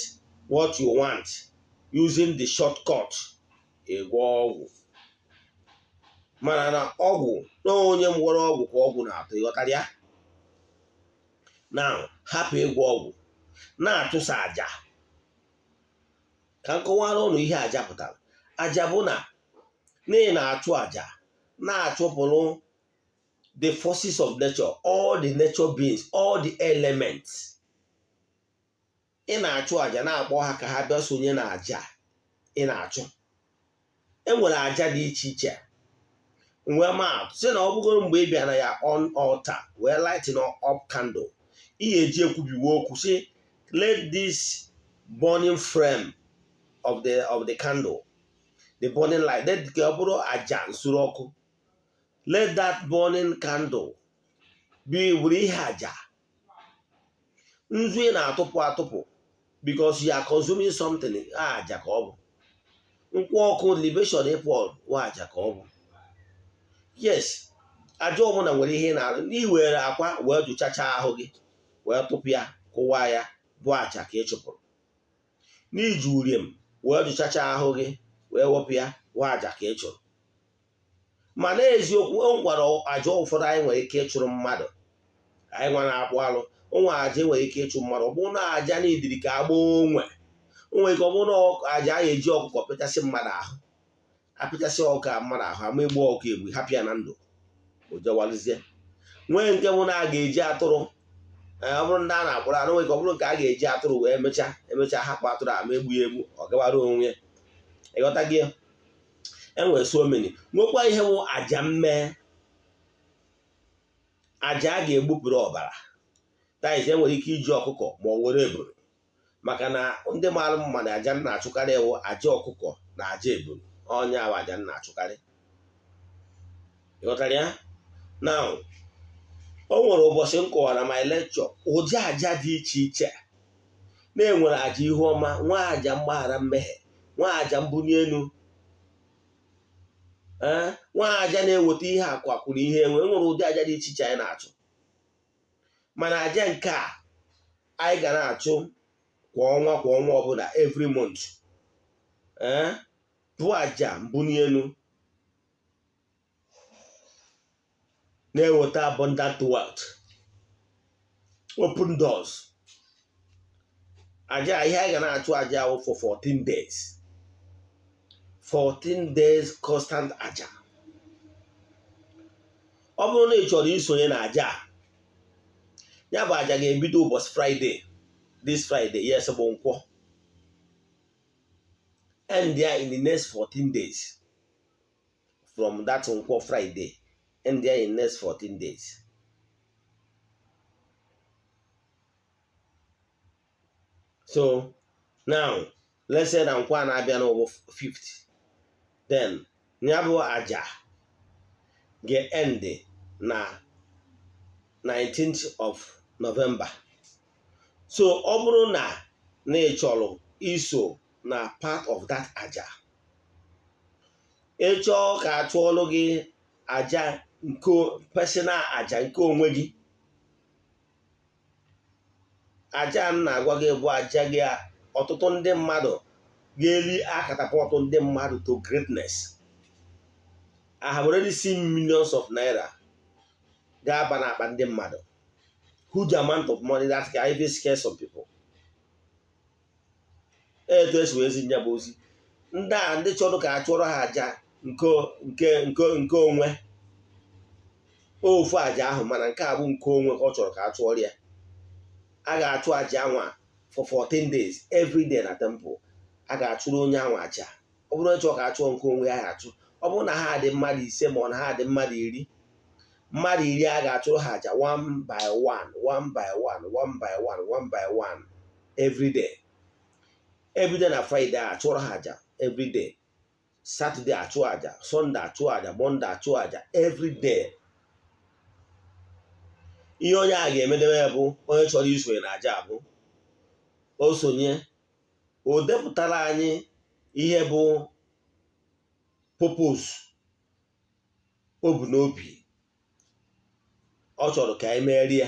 what you want using the shortcut. Ịgwọ ọgwụ, mana na ọgwụ na onye ngwọrọ ọgwụ ka ọgwụ na-atụ. Ịghọtara ya? Na hapụ ịgwọ ọgwụ, na-atụsa àjà. Ka m kọwara ụnụ ihe àjà pụtara. Àjà bụ na n'ihi na-achụ àjà, na-achụpụrụ the forces of nature, all the nature beings, all the elements. Ị na-achụ àjà, na-akpọ ha ka ha bịa sonye na àjà ị na-achụ. E nwere àjà dị iche iche. Nwee maatụ sị na ọ bụgoro mgbe ị bịa na ya on altar wee lighting up candle, ị ga-eji ekwubiwe okwu sị, "Let this burning flame of the candle, the burning light, let ka ọ bụrụ àjà nsure ọkụ. Let that burning candle be were ihe àjà nzu ị na-atụpụ atụpụ," because you are consuming something. Àjà ka ọ bụ. Nkwụ ọkụ, libation ịpọl wa, àjà ka ọ bụ. Yes, aja ọbụla nwere ihe ị na-arụ. Ị were akwa wee jụchacha ahụ gị, were akwa wee jụchacha ahụ gị, Wee tụpụ ya, kụwa ya, bụ aja ka ị chụpụrụ. N'iji uriem wee jụchacha ahụ gị wee wepụ ya, bụ aja ka ị chụrụ. Mana eziokwu, o nwekwara aja ụfọdụ anyị nwere ike ịchụrụ mmadụ. Anyị nwa na-akpụ alụ, onwe aja nwere ike ịchụ mmadụ. Ọ bụrụ na aja n'idiri ka agba onwe, o nwere ike ọ bụrụ na aja a eji ọkụkọ pịachasị mmadụ ahụ, apịchasị ọkụkọ mmadụ ahụ, ama egbu ọkụkọ egbu, hapụ ya na ndụ, o jewalizie. Nwee nke bụ na a ga-eji atụrụ, ọ bụrụ ndị a na-akpụrụ anụ, nwere ike ọ bụrụ nke a ga-eji atụrụ wee mechaa emechaa, hapụ atụrụ ama egbu ya egbu, ọ gawara onwe ya. Ịghọta gị? Enwere so many. Nwekwa ihe bụ aja mmee, aja a ga-egbupụrụ ọbara. That is, enwere ike iji ọkụkọ ma ọ were eburu, maka na ndị maara mma na aja na-achụkarị ewu, aja ọkụkọ na aja eburu, onye ahụ aja na-achụkarị. Ịghọtara ya? Now, o nwere ụbọchị m kọwara my lecture ụdị aja dị iche iche na-enwere: aja ihu ọma, nwa aja mgbaghara mmehie, nwa aja mbuli elu, ee, nwa aja na-eweta ihe akụ akwụrụ ihe enwe. Enwere ụdị aja dị iche iche anyị na-achụ, mana aja nke a anyị ga na-achụ kwa ọnwa, kwa ọnwa ọbụla, every month, ee, bụ aja mbuli elu na-eweta abundant wealth, open doors. Aja ihe anyị ga na-achụ, aja ahụ for 14 days, 14 days constant aja. Ọ bụrụ na ị chọrọ isonye na aja a, ya bụ aja ga-ebido ụbọchị Friday, this Friday, yes, bụ Nkwọ, end ya in the next 14 days from that Nkwọ Friday, end ya in next 14 days. So now, let's say na Nkwọ a na-abịa n'ụbụ 5th, then ya bụ aja ga-end na 19th of November. So ọ bụrụ na ị chọrọ iso na part of that aja, ị chọọ ka a chụọlụ gị aja nke personal, aja nke onwe gị, aja m na-agwa gị bụ aja gị ọtụtụ ndị mmadụ ga-eri, akatapọtụ ndị mmadụ to greatness. I have already seen millions of naira ga-aba n'akpa ndị mmadụ, huge amount of money that can even scare some people. Etu esi wee zi nya bụ ozi, ndị a ndị chọrọ ka a chụọrọ ha aja nke onwe, ofu aja ahụ, mana nke a bụ nke onwe ka ọ chọrọ ka a chụọrọ ya. A ga-achụ aja anwa for 14 days, every day na temple. A ga-achụrụ onye anwa aja. Ọ bụrụ chọọ ka a chụọ nke onwe ya, achụ. Ọ bụrụ na ha dị mmadụ 5 ma ọ na ha dị mmadụ 10, mmadụ 10, a ga-achụrụ ha aja one by one, one by one, one by one, one by one, every day, every day. Na Friday achụrụ ha aja every day, Saturday achụ aja, Sunday achụ aja, Monday achụ aja, every day. Ihe onye a ga-emedebe ya bụ onye chọrọ isonye na aja bụ o sonye, o depụtara anyị ihe bụ purpose o bu n'obi ọ chọrọ ka anyị merie.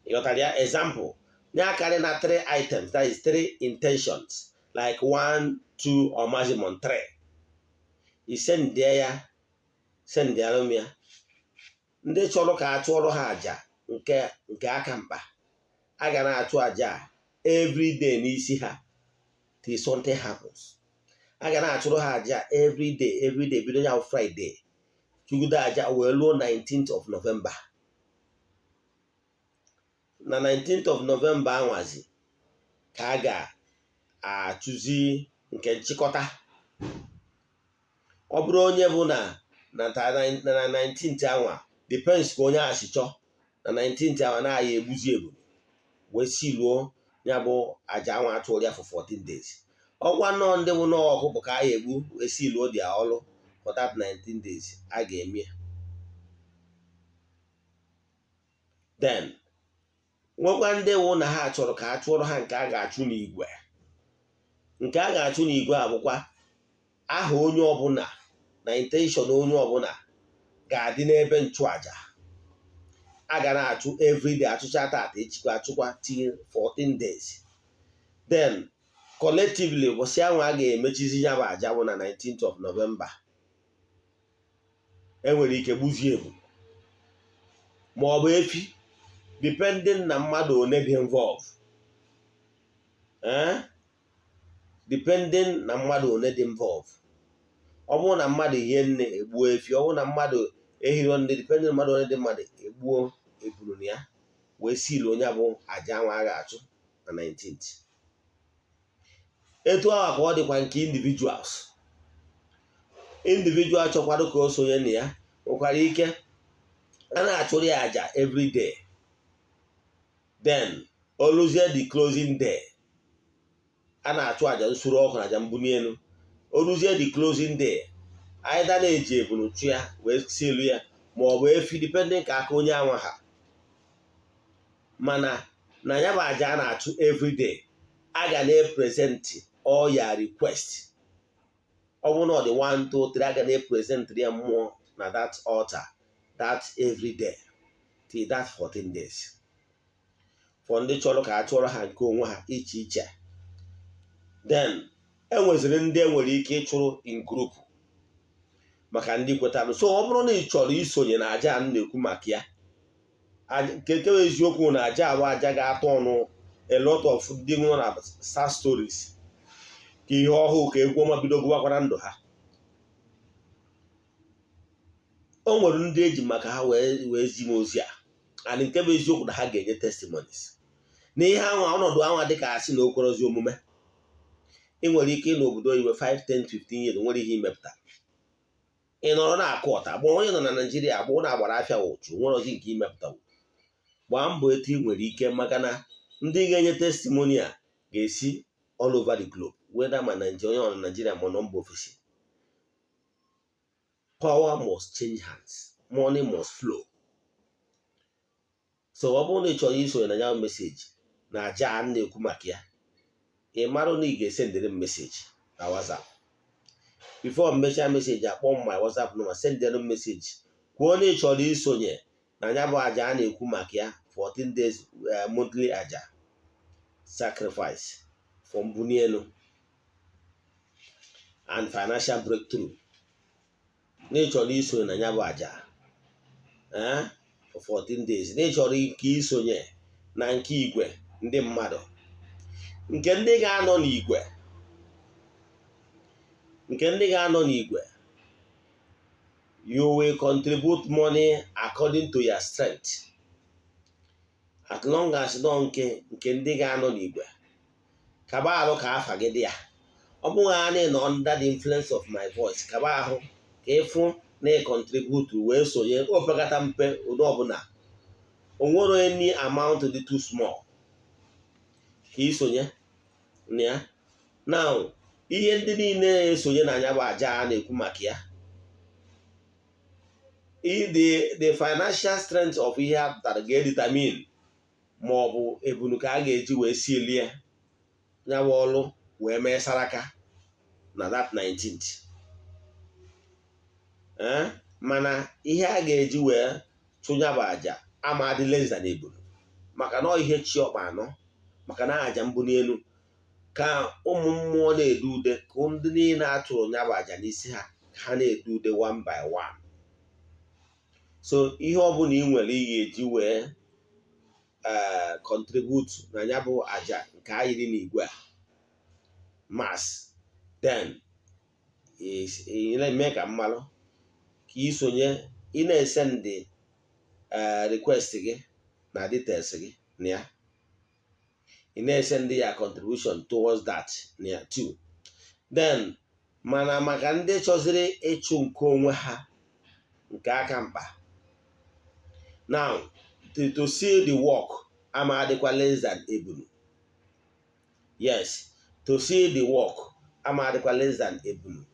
Ịghọtara ya? Example, nye akarị na three items, that is three intentions, like one, two or maximum three. Isendie ya, sendịara m ya. Ndị chọrọ ka a chụọrọ ha àjà nke aka mkpa, a ga na-achụ àjà every day n'isi ha till something happens. A ga na-achụrụ ha àjà every day, every day, bido ya Friday, chụgide àjà wee luo 19th of November. Na 19th of November anwazi ka a ga-achụzi nke nchịkọta. Ọ bụrụ onye bụ na 19th anwa, depends ka onye a si chọọ, na 19th anwa na-aya egbuzi ebu wee siluo ya bụ aja anwa achụrụ ya for 14 days. Ọkwa nnọọ ndị bụ nnọọ ọkụkọ ka a ya egbu wee siluo dị ọlụ for that 19 days, a ga-eme. Then nwekwa ndị wụ na ha chọrọ ka a chụọrọ ha nke a ga-achụ n'igwe. Nke a ga-achụ n'igwe a bụkwa aha onye ọbụla na intention onye ọbụla ga-adị n'ebe nchụaja. A ga na-achụ everyday, achụcha tata, echikwa achụkwa till 14 days. Then collectively, ụbọchị ahụ a ga-emechizi ya bụ aja bụ na 19th of November. Enwere ike gbuzie ebu ma ọ bụ efi, depending na mmadụ one dị involve, eh? Depending na mmadụ one dị involve. Ọ bụrụ na mmadụ hie nne, egbuo efi. Ọ bụrụ na mmadụ ehiro nne, depending na mmadụ one dị, mmadụ egbuo eburu na ya wee silu onye bụ aja ahụ a ga-achụ na 19th. Etu ahụ ka ọ dịkwa nke individuals. Individual chọkwado ka o sonye na ya nwekwara ike a na-achụrụ ya aja every day, then oluzie the closing day, a na-achụ aja nsure ọkụ na aja mbuli elu. Oluzie the closing day, either na-eji ebulu chụ ya wee sielu ya ma ọ bụ efi, depending ka aka onye anwa ha. Mana na ya bụ aja a na-achụ everyday, a ga na-epresent all your request. Ọ bụrụ na ọ dị 1, 2, 3, a ga na-epresent ya mmụọ na that altar that every day till that 14 days. For ndị chọrọ ka a chụọrọ ha nke onwe ha iche iche, then enweziri ndị enwere ike ịchụrụ in group maka ndị kwetara. So ọ bụrụ na ị chọrọ isonye na aja a m na-ekwu maka ya, nke nke bụ eziokwu na aja abụ aja ga-atọ ọnụ a lot of ndị nọ na sad stories, ka ihe ọhụụ, ka egwu ọma bido gụwakwara ndụ ha. O nwere ndị eji maka ha wee zi m ozi a, and nke bụ eziokwu na ha ga-enye testimonies na ihe anwa ọnọdụ anwa dịka asị na okwerozi omume. Ị nwere ike ị n'obodo oyibo 5, 10, 15 years, nwere ihe imepụta, ị nọrọ na-akụ ọta agba. Onye nọ na Naijiria agbụ na-agbara afịa ụchụ, nwere ozi nke imepụta. Gbaa mbọ etu ị nwere ike, maka na ndị ga-enye testimony a ga-esi all over the globe, whether ma Nigeria, onye ọ na Nigeria ma nọ mba ofesi. Power must change hands, money must flow. So ọ bụrụ na ị chọrọ isonye na ya message na aja a na-ekwu maka ya, ị marụ na ị ga-esendịrị m message na WhatsApp. Before m mechaa message, akpọ m my WhatsApp number, sendịrị m message, kwuo na ị chọrọ isonye na ya bụ aja a na-ekwu maka ya, 14 days monthly aja sacrifice for mbuli elu and financial breakthrough, na ị chọrọ isonye na ya bụ aja for 14 days, na ị chọrọ ike isonye na nke igwe ndị mmadụ, nke ndị ga-anọ n'igwe, nke ndị ga-anọ n'igwe. You will contribute money according to your strength, as long as nọ nke ndị ga-anọ n'igwe. Kaba arụ ka afa gị dị ya. Ọ bụghị anyị nọ under the influence of my voice, kaba ahụ ka ịfụ na ị contribute wee sonye, opekata mpe ụdị ọbụla. O nwere any amount dị too small ka isonye na ya. Now, ihe ndị niile na-esonye na ya bụ aja a na-ekwu maka ya, the financial strength of ihe a pụtara ga-edetermine ma ọ bụ ebunu ka a ga-eji wee sielie ya bụ ọlụ wee mee saraka na that 19th. Mana ihe a ga-eji wee chụnya bụ aja ama adị less than ebunu, maka na ọ ihe chi ọkpa anọ, maka na aja mbuli elu ka ụmụ mmụọ na-edu ude, ka ndị niile a chụrụ ya bụ aja n'isi ha, ka ha na-edu ude one by one. So ihe ọbụla ị nwere ị ga-eji wee contribute na ya bụ aja nke a yiri n'igwe a mass, then eme ka mmalụ ka isonye. Ị na-esendị request gị na details gị na ya, ị na-esendị ya contribution towards that na ya too. Then mana maka ndị chọziri ịchụ nke onwe ha, nke aka mkpa now, to see the work ama adịkwa less than ebunu. Yes, to see the work ama adịkwa less than ebunu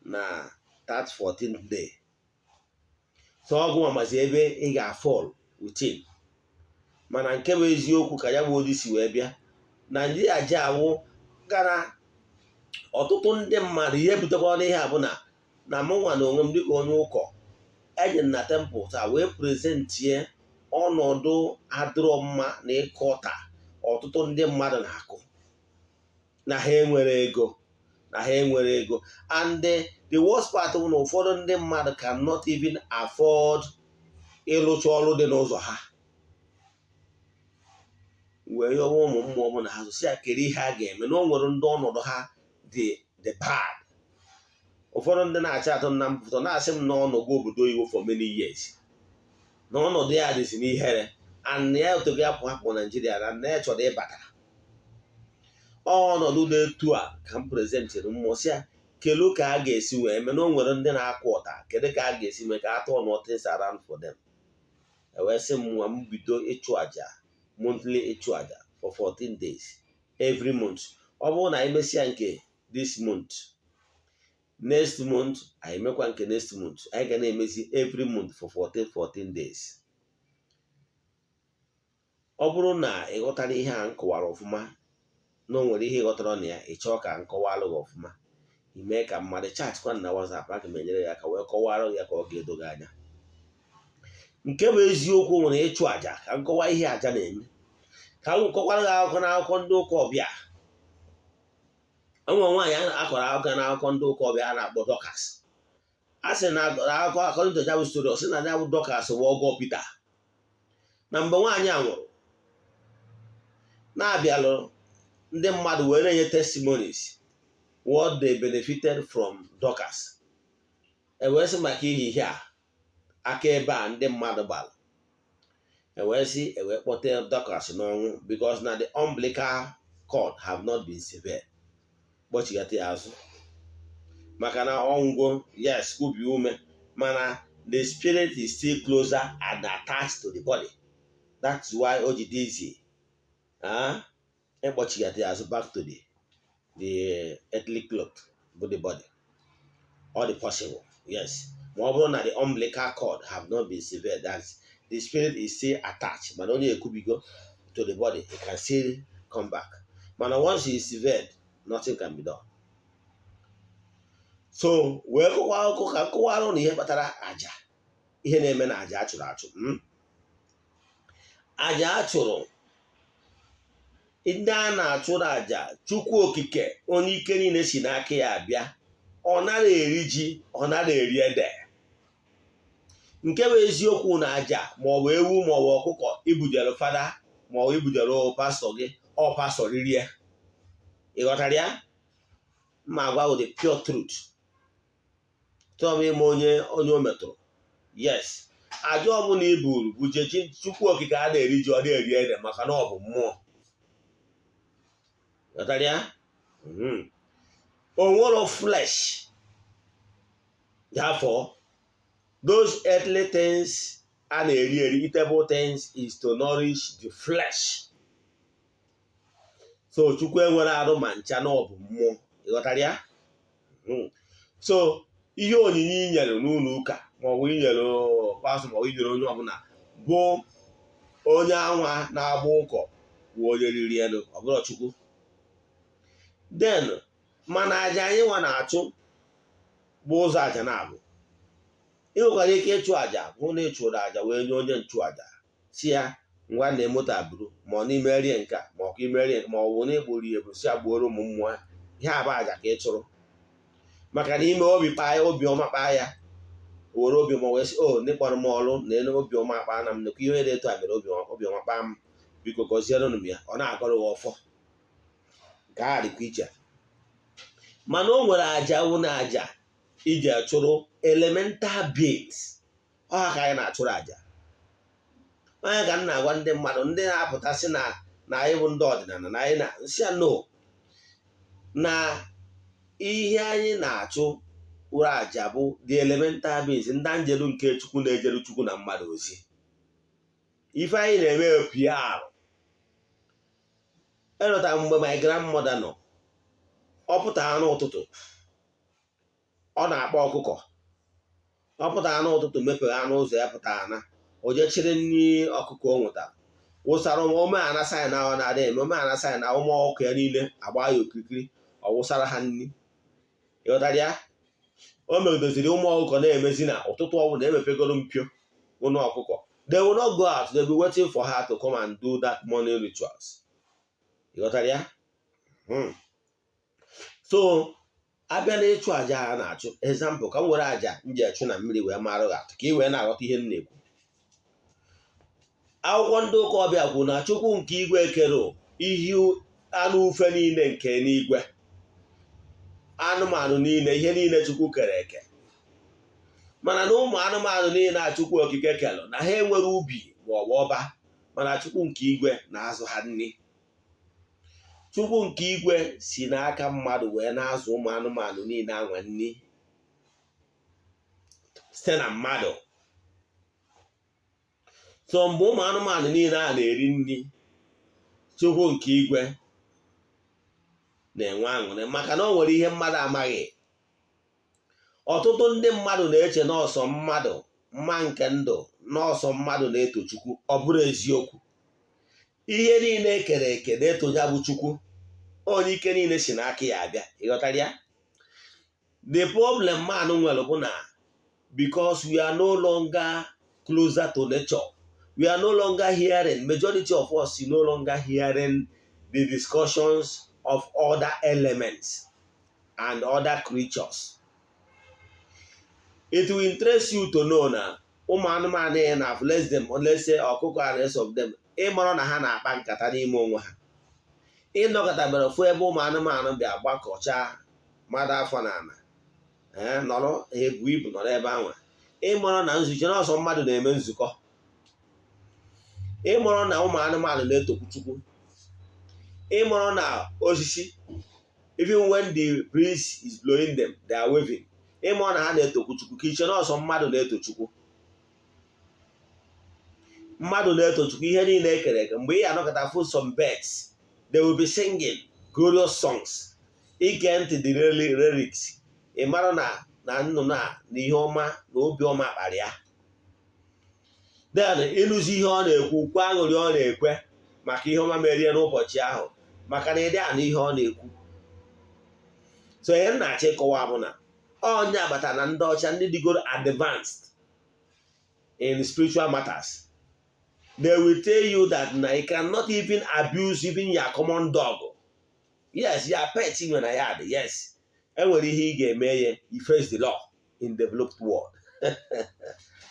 na that 14th day. So ọgụ mamazi ebe ị ga-fall within. Mana nke bụ eziokwu, ka ya bụ ozi si wee bịa, Naijiria ji awụ gara ọtụtụ ndị mmadụ. Ihe butekwa n'ihe a bụ na mụnwa na onwe m dịka onye ụkọ eje na temple taa wee presentie. Ọnọdụ adịrọ mma na ịkọ ọta ọtụtụ ndị mmadụ na-akụ na ha enwere ego, na ha enwere ego. And the worst part bụ na ụfọdụ ndị mmadụ cannot even afford ịlụcha ọrụ dị n'ụzọ ha. Wee yọwa ụmụ mmụọ m na ha si ya kere ihe a ga-eme na o nwere ndị ọnọdụ ha dị dị bad. Ụfọdụ ndị na-achị atụ na mpụta na-asị m na ọnọdụ obodo oyibo for many years, na ọnọdụ ya dịzi n'ihere, and ya otogo ya pụ hapụ Naijiria na ya chọrọ ịbata. Ọnọdụ dị etu a ka m presentịrị mmụọ, si ya kelu ka a ga-esi wee mee na o nwere ndị na-akụ ụta, kedu ka a ga-esi mee ka a tụọ things around for them. Ewee sị m nwa m bido ịchụ àjà, monthly ịchụ àjà for 14 days every month. Ọ bụrụ na anyị mesịa nke this month, next month anyị mekwa nke next month. Anyị ga na-emezi every month for 14 14 days. Ọ bụrụ na ị ghọtara ihe a m kọwara ọfụma, na o nwere ihe ị ghọtara na ya, ị chọọ ka m kọwalụ gị ọfụma, ime ka mmadụ chatkwa na WhatsApp, aka m enyere ya aka wee kọwara ya ka ọ ga-edo gị anya. Nke bụ eziokwu nwere ịchụ àjà, ka m kọwaa ihe àjà na-eme, ka m kọkwara gị akụkọ n'akụkọ ndị ụka ọbịa. Ụmụ nwaanyị akọrọ akụkọ n'akụkọ ndị ụka ọbịa a na-akpọ Dorcas. A sị na akụkọ, according to ya bụ story, ọ sị na ya bụ Dorcas bụ ọgọ Pita. Na mgbe nwaanyị a nwụrụ, na-abịalụ ndị mmadụ wee na-enye testimonies what they benefited from Dorcas. E wee sị maka ihe ihe a aka ebe a ndị mmadụ gbara, e wee sị e wee kpọte Dorcas n'ọnwụ because na the umbilical cord have not been severed, kpọchigata ya azụ maka na ọnwụgo, yes, kubi ume, mana the spirit is still closer and attached to the body. That's why o ji dị easy ịkpọchigata ya azụ back to the earthly cloth bụ the body. All the possible, yes, ma ọ bụrụ na the umbilical cord have not been severed, that's the spirit is still attached, mana onye ekubigo to the body, it can still come back. Mana once he is severed, nothing can be done. So wee kọwa akụkọ ka nkọwara na ihe kpatara aja, ihe na-eme na aja achụrụ achụ, aja achụrụ, ndị a na-achụrụ aja. Chukwu Okike, onye ike niile si n'aka ya abịa, ọ nara eri ji, ọ nara eri ede. Nke bụ eziokwu na aja maọbụ ewu maọbụ ọkụkọ ibujere fada maọbụ ibujere pastọ gị, ọ pastọ riri ya. Ị ghọtara ya? Mma agwa the pure truth. Chọọ m ịma onye o metụrụ. Yes, aja ọbụla i buru buje Chukwu Okike, a na-eri ji, ọ na-eri ede, maka na ọ bụ mmụọ. Ghọtara ya? O nwero flesh. Therefore, those earthly things a na-eri eri, eatable things, is to nourish the flesh. So Chukwu enwere arụ ma ncha, na ọ bụ mmụọ. Ịghọtara ya? So ihe onyinye i nyere n'ụlọ ụka maọbụ inyere pastọ maọbụ inyere onye ọbụla bụ onye anwa na-agba ụkọ bụ onye riri elu, ọ bụrụ Chukwu. Then mana aja anyị nwa na-achụ bụ ụzọ aja na-abụ. Ị nwekwara ike ịchụ aja hụ na ị chụrụ aja wee nye onye nchụaja, si ya ngwa na moto abụrụ ma ọ n'imerie nke a, ma ọ ka imerie, ma ọ bụ na ịkpụrụ ya ebu si agbuoro ụmụ mmụọ. Ihe abụ aja ka ị chụrụ, maka na ime obi kpaa ya, obiọma kpaa ya, were obiọma wee sị, "O ndị kpọrọ m ọrụ na elu obiọma akpaa na m, nnukwu ihe dị etu a mere obiọma kpaa m, biko gọziere m ya." Ọ na-agọrọ gị ọfọ. Nke a dịkwa iche. Mana o nwere aja wụ na aja iji achụrụ elemental beings. Ọ ha ka anyị na-achụrụ aja. Onye ka m na-agwa ndị mmadụ, ndị na-apụtasị na anyị bụ ndị ọdịnala, na anyị na nsị ya no, na ihe anyị na-achụ wụrụ aja bụ the elemental beings, ndị anjelu nke Chukwu na-ejere Chukwu na mmadụ ozi. Ife anyị na-eme PR elọta mgbe my grandmother nọ, ọ pụtara n'ụtụtụ, ọ na-akpọ ọkụkọ. Ọ pụtara n'ụtụtụ, mepere anụ ụzọ ya, pụtara na o jee chịrị nri ọkụkọ o nwetara wụsara omenala sign ahụ na-adị eme omenala sign na ụmụ ọkụkọ ya niile agba ya okirikiri, ọ wụsara ha nri. Ịghọtara ya? O megidoziri ụmụ ọkụkọ na-emezi na ụtụtụ ọbụla emepegoro mpio ụlọ ọkụkọ, They will not go out. They'll be waiting for her to come and do that morning rituals. Ịghọtara ya? So abịa na ịchụ àjà a na-achụ, example, ka m were àjà m ji achụ na mmiri wee mara gị atụ ka ị wee na-aghọta ihe m na-ekwu. Akwụkwọ ndị ụka ọbịa kwuru na Chukwu nke igwe kere ihe anụ ufe niile nke n'igwe, anụmanụ niile, ihe niile Chukwu kere eke. Mana na ụmụ anụmanụ niile a Chukwu Okike kelụ na ha enwere ubi ma ọ bụ ọba, mana Chukwu nke igwe na-azụ ha nri. Chukwu nke igwe si n'aka mmadụ wee na-azụ ụmụ anụmanụ niile anwa nri site na mmadụ. So mgbe ụmụ anụmanụ niile a na-eri nri, Chukwu nke igwe na-enwe aṅụrị, maka na o nwere ihe mmadụ amaghị. Ọtụtụ ndị mmadụ na-eche n'ọsọ mmadụ mma nke ndụ, n'ọsọ mmadụ na-eto Chukwu. Ọ bụrụ eziokwu, ihe niile ekere eke na-eto ya bụ Chukwu, onye ike niile si n'aka ya abịa. Ịghọtara ya? The problem man nwere bụ na because we are no longer closer to nature, we are no longer hearing, majority of us no longer hearing the discussions of other elements and other creatures. It will interest you to know na ụmụ anụmanụ ya na, let's them, let's say ọkụkọ and rest of them, ịmara na ha na-akpa nkata n'ime onwe ha. Ịnọkọtabere fụ ebe ụmụ anụmanụ bịa gbakọchaa mmadụ afọ na ala nọrọ, ha ebu ibu nọrọ ebe ahụ, ịmara na nzukọ n'ọsọ mmadụ na-eme nzukọ. Ịmara na ụmụ anụmanụ na-etokwu Chukwu. Ịmara na osisi, even when the breeze is blowing them, they are waving. Ịmara na ha na-etokwu Chukwu, ka iche n'ọsọ mmadụ na-eto Chukwu. Mmadụ na-eto Chukwu, ihe niile ekere eke. Mgbe ị anọkọta fụ some birds, they will be singing glorious songs. Ige ntị the lyrics, ị mara na nnụnụ a na ihe ọma na obi ọma kpara ya. Then ịnụzi ihe ọ na-ekwu, kwe aṅụrị ọ na-ekwe maka ihe ọma merie n'ụbọchị ahụ, maka na ịdị anụ ihe ọ na-ekwu. So ihe m na-achọ ịkọwa bụ na onye agbata na ndị ọcha, ndị dịgoro advanced in spiritual matters, they will tell you that na you cannot even abuse even your common dog. Yes, your pet nwere na yard. Yes, enwere ihe ị ga-eme ya, you face the law in developed world.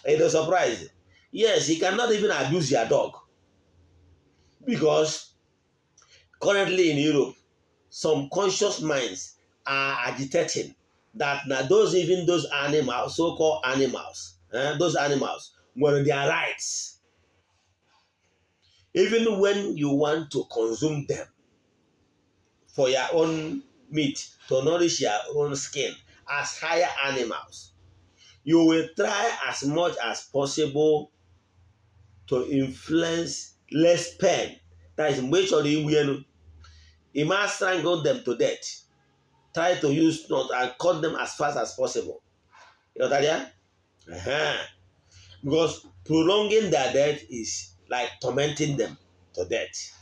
It is surprise. Yes, you cannot even abuse your dog, because currently in Europe, some conscious minds are agitating that na those, even those animals, so-called animals, those animals nwere their rights. Even when you want to consume them for your own meat, to nourish your own skin as higher animals, you will try as much as possible to influence less pain. That is, mgbe ị chọrọ igbu elu, you must strangle them to death. Try to use not and cut them as fast as possible. Ịghọtara ya? Because prolonging their death is like tormenting them to death.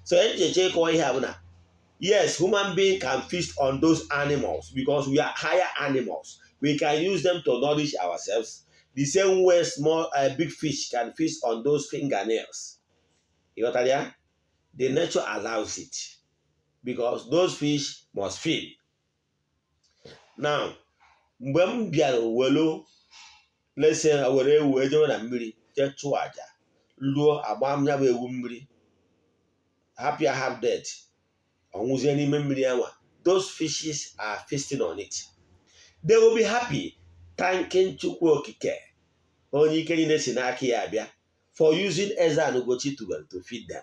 So echiche ịkọwa ihe a bụ na yes, human being can feast on those animals because we are higher animals. We can use them to nourish ourselves the same way small big fish can feast on those fingernails. Ịghọtara ya? The nature allows it because those fish must feed. Now, mgbe m bịara welu, let's say, were ewu ejewe na mmiri jee chụọ aja, luo agba m ya bụ ewu mmiri, hapụ ya half dead, ọ nwụzie n'ime mmiri anwa, those fishes are feasting on it. They will be happy, thanking Chukwu Okike, onye ike niile si n'aka ya abịa, for using Eze-Ana Ugochi Tubelu to feed them.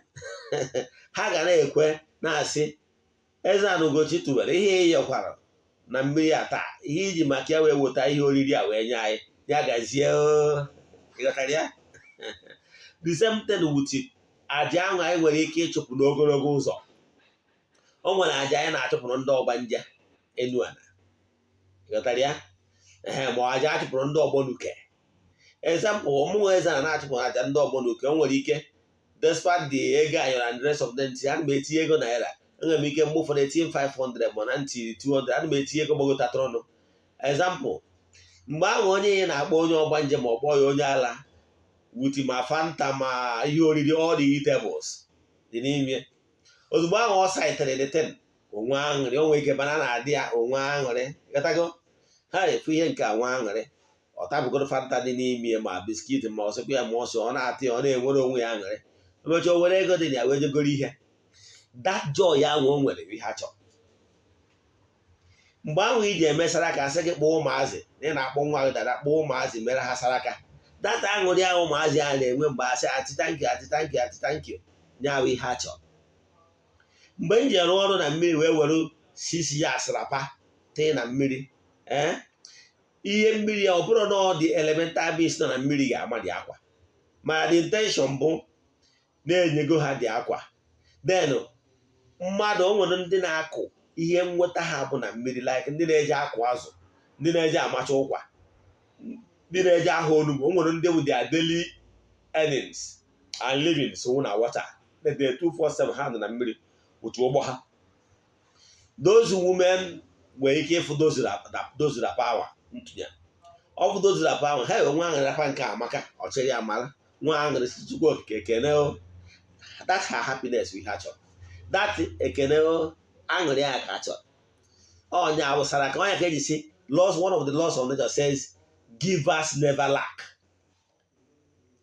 Ha ga na-ekwe na-asị, "Eze-Ana Ugochi Tubelu, ihe ịyọkwara na mmiri a taa, ihe iji maka ya wee weta ihe oriri a wee nye anyị, ya gazie." Ịghọtara ya? The same thing with aja ahụ anyị nwere ike ịchụpụ n'ogologo ụzọ. O nwere aja anyị na-achụpụrụ ndị ọgbanje enu ala. Ịghọtara ya? Ee, ma aja achụpụrụ ndị ọgbọ nuke. Example, ọmụnwa eze na na-achụpụrụ aja ndị ọgbọ nuke, o nwere ike, despite the ego ayọrọ and the rest of them, ana m etinye ego naira. Enwere m ike mgbe ụfọdụ etinye 500, ma na ntị 200, ana m etinye ego gbagotatụrụnụ. Example, mgbe ahụ onye ya na-akpọ onye ọgbanje ma ọ kpọọ ya onye ala With ma Fanta ma ihe oriri, all the eatables dị n'ime. Ozugbo ahụ ọ sightere the thing, onwe aṅụrị, o nwee ike bana na-adị ya onwe aṅụrị. Ghọtago? Ha efu ihe nke a nwe aṅụrị. Ọ tabugoro Fanta dị n'ime, ma biscuit, ma ọsịkwa ya, ma ọsọ ọ na-atị ya, ọ na-enwere onwe ya aṅụrị. Emechaa, o were ego dị na ya wee jegoro ihe. That joy ahụ o nwere, ihe a chọrọ. Mgbe ahụ iji eme saraka, asị gị kpọọ ụmụazị na ị na-akpọ nwa gị dada, kpọọ ụmụazị mere ha saraka. That aṅụrị ahụ ụmụazị ahụ na-enwe mgbe asị, "Aunty, thank you, aunty, thank you, aunty, thank you," nya ahụ ihe a chọrọ. Mgbe m ji arụ ọrụ na mmiri wee were sisi ya asịrapa tee na mmiri, ee, ihe mmiri ọ bụrụ na ọ dị elemental beings nọ na mmiri ga-ama dị akwa, mana the intention bụ na-enyego ha dị akwa. Then mmadụ, o nwere ndị na-akụ ihe nweta ha bụ na mmiri, like ndị na-eje akụ azụ, ndị na-eje amacha ụkwa, ndị na-eje ahụ onugbu. O nwere ndị bụ their daily earnings and livings wụ na water. The 247 ha nọ na mmiri otu ụgbọ ha. Those women nwere ike ịfụ those wrapper awa ntụnye ọ bụ those wrapper ahụ, ha enwe aṅụrị. Wrapper nke amaka, ọ chịrị ya mara nwa aṅụrị, si Chukwu Okike ekene o. That her happiness we ha chọrọ, that ekene o, aṅụrị ya ka chọrọ. Onye awụsara ka onye ka eji si laws, one of the laws of nature says givers never lack.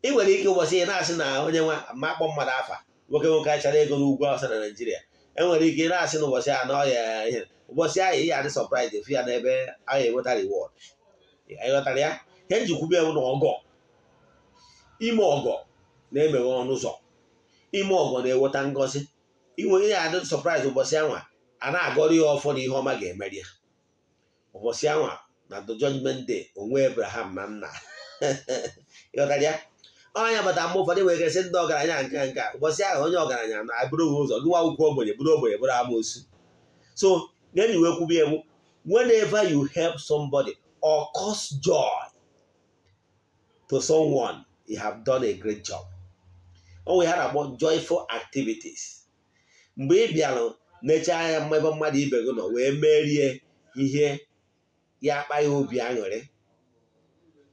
Ị nwere ike ụbọchị ị na-asị na onye nwa ma akpọ mmadụ afa, nwoke nwoke achara ego n'ugwu Awụsa na Naịjirịa, enwere ike ị na-asị na ụbọchị a na ọya ihe ụbọchị ahụ ihe adị surprise efu ya n'ebe a ga-enweta reward. Ịghọtara ya? Ihe njikwube ewu na ọgọ, ime ọgọ na-emeghe ọnụ ụzọ, ime ọgọ na-eweta ngọzi. Inwe ihe adị surprise ụbọchị anwa a na-agọrọ ya ọfọ na ihe ọma ga-emeri ya ụbọchị anwa na the judgment day onwe Abraham na nna. Ịghọtara ya? Ọnya bata mgbe ụfọdụ nwere ike ndị ọgaranya nke a ụbọchị ahụ onye ọgaranya na-abụrụ gị ụzọ gị nwa akwụkwọ ogbenye, bụrụ ogbenye, bụrụ amoosu. So then you kwubi ewu, whenever you help somebody or cause joy to someone, you have done a great job. O nwere ha na-akpọ joyful activities. Mgbe ị bịara necha anya ebe mmadụ ibe gị nọ wee merie ihe ya akpa ya obi aṅụrị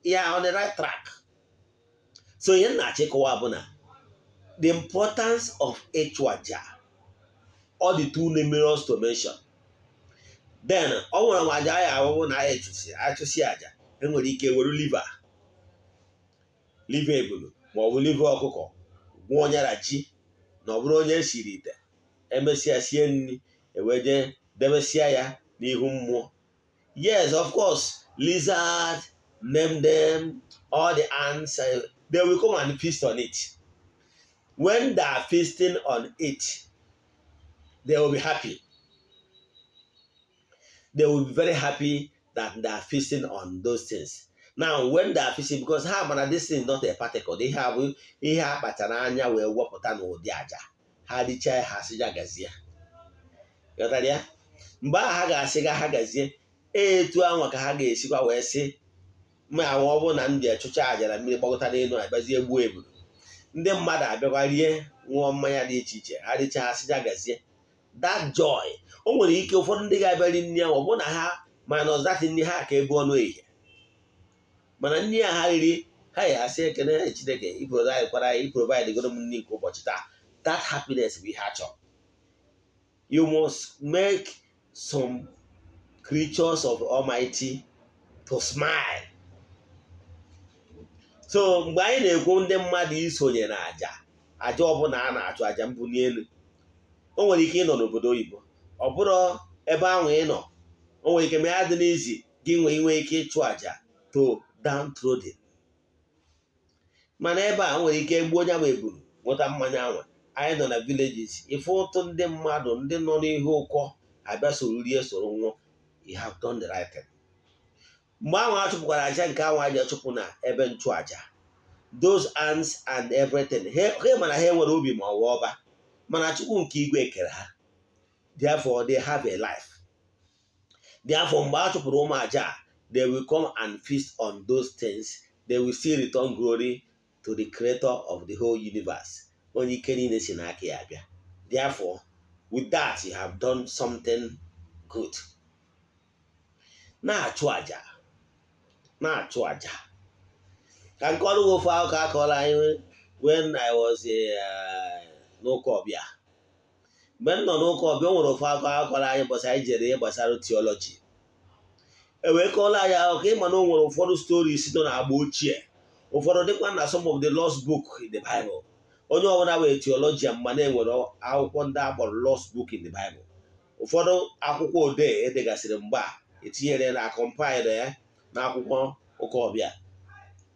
ya, on the right track. So ihe m na-achịkọwa bụ na the importance of ịchụ aja, ọ dị too numerous to mention. Then ọ nwere m aja ya ahụhụ na anyị achụsi achụsi aja, enwere ike were liver ebulu ma ọ bụ liver ọkụkọ gwụọ nyara ji, na ọ bụrụ onye esiri ite, emesịa sie nri, eweje debesịa ya n'ihu mmụọ. Yes, of course, lizard, name them, all the ants, they will come and feast on it. When they are feasting on it, they will be happy. They will be very happy that they are feasting on those things. Now, when they are feasting, because ha mana this thing is not a particle, ihe a bụ ihe a kpachara anya wee wepụta n'ụdị aja. Ha richaa ya, ha sị ya gazie. Ghọtara ya? Mgbe ahụ ha ga-asị ga ha gazie, etu ahụ ka ha ga-esikwa wee sị ma ọ bụrụ na ndị achụcha aja na mmiri gbagọta n'elu, abịazie gbuo ebulu, ndị mmadụ abịakwa rie, ṅụọ mmanya dị iche iche. Ha richaa, ha sị ya gazie. That joy, o nwere ike ụfọdụ ndị ga-abịari nri ahụ, ọ bụ na ha minus that nri ha ka ebu ọnụ ehihie, mana nri a ha riri, ha ya asị ekene Chineke i provide kwara anyị, i provide goro m nri nke ụbọchị taa. That happiness bụ ihe a chọrọ. You must make some creatures of Almighty to smile. So mgbe anyị na-ekwu ndị mmadụ isonye na aja, aja ọbụla a na-achụ, aja mbuli elu, o nwere ike ịnọ n'obodo oyibo, ọ bụrụ ebe ahụ ị nọ, o nwere ike ma ya dị n'izi gị nwee inwe ike ịchụ aja to downtrodden, mana ebe a nwere ike gbuo onye ahụ eburu nweta mmanya anwa. Anyị nọ na villages, ife ụtụ ndị mmadụ ndị nọ n'ihe ụkọ abịa soro rie, soro nwụọ. You have done the right thing. Mgbe ahụ a chụpụkwara aja nke ahụ aja chụpụ na ebe nchụaja, those ants and everything, ha mana ha enwere obi ma ọ bụ ọba, mana Chukwu nke igwe kere ha. Therefore they have a life. Therefore, mgbe a chụpụrụ ụmụ aja, they will come and feast on those things. They will still return glory to the creator of the whole universe, onye ike niile si n'aka ya abịa. Therefore, with that, you have done something good. Na-achụ aja, na-achụ aja. Ka nke ọrụ gị, ofe akụkọ akọrọ anyị when I was n'ụka ọbịa, mgbe m nọ n'ụka ọbịa, o nwere ofe akụkọ akọrọ anyị gbasara anyị jere ihe gbasara theology. E wee kọọrọ anyị akụkọ, ịma na o nwere ụfọdụ stories nọ n'agba ochie, ụfọdụ dịkwa na some of the lost book in the Bible. Onye ọbụla wee theologian ma na-enwere akwụkwọ ndị a kpọrọ lost book in the Bible, ụfọdụ akwụkwọ odee edegasịrị mgbe a etinyere na compile ya n'akwụkwọ ụka ọbịa,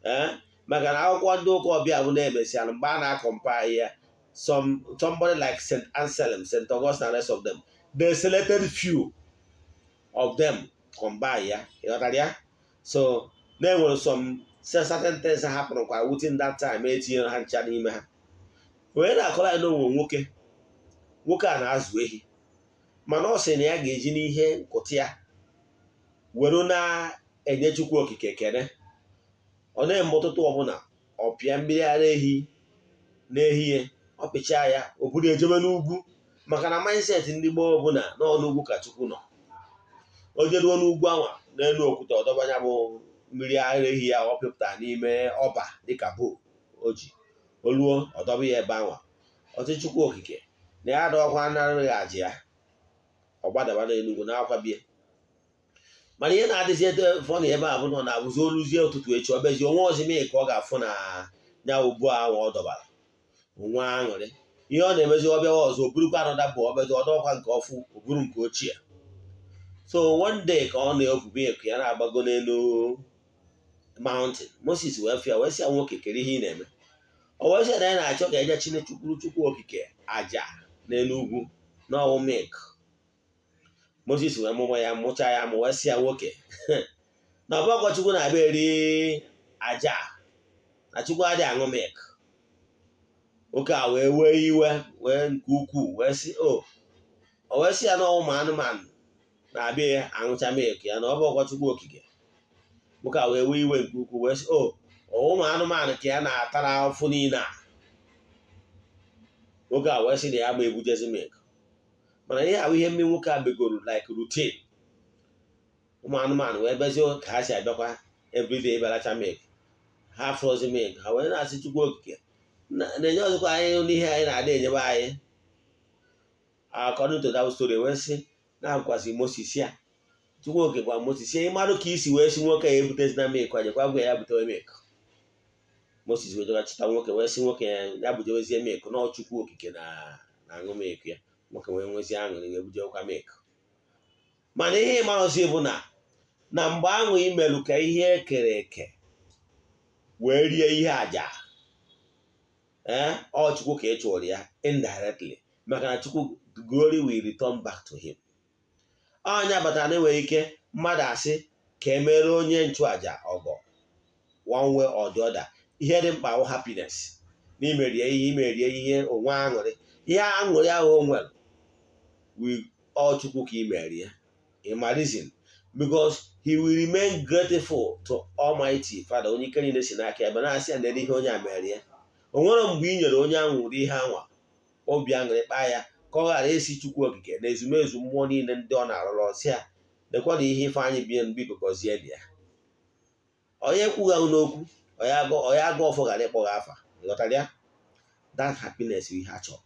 ee, maka na akwụkwọ ndị ụka ọbịa bụ na-emesịara mgbe a na-acompile ya, somebody like St. Anselm, St. Augustine and rest of them, they selected few of them, combine ya. Ịghọtara ya? So na-enwere some certain things hapụrụ kwa within that time, etinyere ha ncha n'ime ha. Onye na-akọrọ anyị na onwe nwoke, nwoke a na-azụ ehi, mana ọ sị na ya ga-eji n'ihe nkụtị ya were na-enye Chukwu Okike ekene. Ọ na-eme ụtụtụ ọbụla, ọ pịa mmiri ara ehi n'ehihie, ọ pịchaa ya, o buru ejebe n'ugwu, maka na mindset ndị gboo ọbụla nọ n'ugwu ka Chukwu nọ. O jeruo n'ugwu anwa, n'elu okwute, ọdọbanya bụ mmiri ara ehi ya ọ pịpụtara n'ime ọba dịka bowl o ji oluo, ọdọba ya ebe anwa. Ọtị Chukwu Okike na ya adọkwa narịghị aja ya, ọ gbadaba n'enugwu na-akwa bie. Mana ihe na-adịzi ete fọna ebe a bụ na ọ na-abụzi oluzie ụtụtụ echi, ọ bịazi onwe ọzọ mee ka ọ ga-afụ na ya ugbu ahụ ọ dọbara onwe aṅụrị. Ihe ọ na-emezi, ọ bịawa ọzọ, o burukwa anọda bụ ọbịazi ọdọkwa nke ọfụ, o buru nke ochie. So one day, ka ọ na-ebube eku ya na-agbago n'elu mountain, Moses wee fịa, wee sị ya, "Nwoke, kere ihe ị na-eme?" O wee sị na ya na-achọ ka eje Chineke Chukwu Okike aja n'elu ugwu n'ọwụ milk. Moses wee mụmụ ya, mụcha ya mụ, wee sị ya, "Nwoke, na ọbọgwọ Chukwu na-abịa eri aja, na Chukwu adịghị aṅụ milk." Nwoke a wee wee iwe wee nke ukwuu, wee sị o, o wee sị ya na ụmụ anụmanụ na-abịa aṅụcha milk ya, na ọ bụ Chukwu Okike. Nwoke a wee wee iwe nke ukwuu, wee sị o, ụmụ anụmanụ ka ya na-atara afụ niile a. Nwoke a wee sị na ya ma ebujezi milk. Mana ihe ahụ, ihe mme nwoke a megoro like routine, ụmụ anụmanụ wee bezie ka ha si abịakwa everyday bịaracha milk, ha frozi milk ha, wee na-asị Chukwu Okike na-enye ọzọkwa anyị n'ihe anyị na-adị enyebe anyị. According to that story, wee sị na-agwazi Moses ya, Chukwu Okike gwa Moses ya, ịmarụ ka isi wee sị nwoke ya ebutezina milk, anyekwa gwa ya butewe milk. Moses wee chịta nwoke, wee sị nwoke ya bujewezie milk, na Chukwu Okike na na-aṅụ milk ya. Nwoke wee nwezie aṅụrị, wee bujewekwa milk. Mana ihe ịmarụzi bụ na mgbe ahụ imelụ ka ihe ekere eke wee rie ihe aja, ee, ọ Chukwu ka ị chụrụ ya indirectly, maka na Chukwu, glory will return back to him. Onye batara na enwere ike mmadụ asị ka emere onye nchụaja ọgọ one way or the other. Ihe dị mkpa wụ happiness na imerie ihe, imerie ihe onwe aṅụrị. Ihe aṅụrị ahụ o nwere, ọ Chukwu ka imerie. Ịma reason? Because he will remain grateful to Almighty Father, onye ike niile si n'aka ya ebe na-asị ya na ihe onye a merie. O nwere mgbe ị nyere onye ahụ ụdị ihe anwa, obi aṅụrị kpaa ya, ka ọ ghara isi Chukwu Okike na ezumezu mmụọ niile ndị ọ na-arụrụ ọsị ya lekwa na ihe Ifeanyị bie, biko gọzie dị ya. Onye kwughị n'okwu onye aga ọfọ ghara ịkpọ gị afa. Ịghọtara ya? That happiness bụ ihe a chọrọ.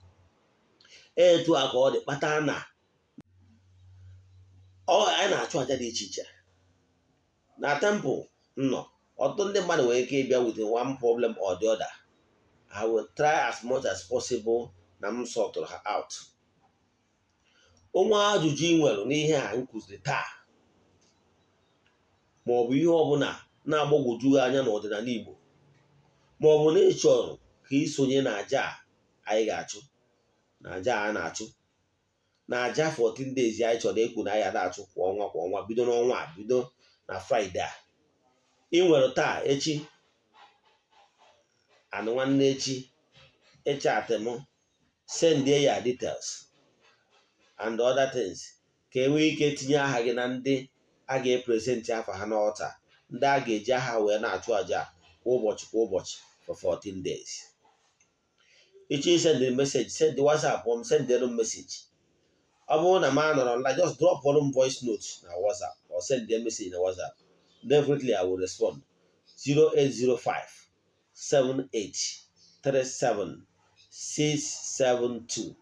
Etu a ka ọ dị kpata na anyị na-achụ aja dị iche iche na temple nọ. Ọtụtụ ndị mmadụ nwere ike ịbịa with one problem or the other. I will try as much as possible na m sortụrụ ha out. Onwe ajụjụ ị nwere n'ihe a m kụziri taa, ma ọ bụ ihe ọbụla na-agbagwoju gị anya n'ọdịnala Igbo, ma ọ bụ na ị chọrọ ka ị sonye na aja a anyị ga-achụ, na aja a na-achụ, na aja 14 days anyị chọrọ ikwu na anyị na-achụ kwa ọnwa kwa ọnwa, bido n'ọnwa a, bido na Friday a ị nwere taa, echi anụ, nwanne echi, ịchat m, send ya details and other things, ka e nwee ike tinye aha gị na ndị a ga-epresent afa ha n'altar, ndị a ga-eji aha wee na-achụ aja kwa ụbọchị kwa ụbọchị for 14 days. Ịchọ isend message, send WhatsApp m, send m message. Ọ bụrụ na m anọrọ nla, just drop m voice note na WhatsApp or send a message na WhatsApp. Definitely I will respond. 0805 7837672.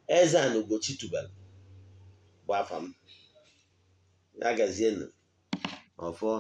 Eze-Ana Ugochi tubelu bụ afa m. Ya gazienụ. Ọfọ.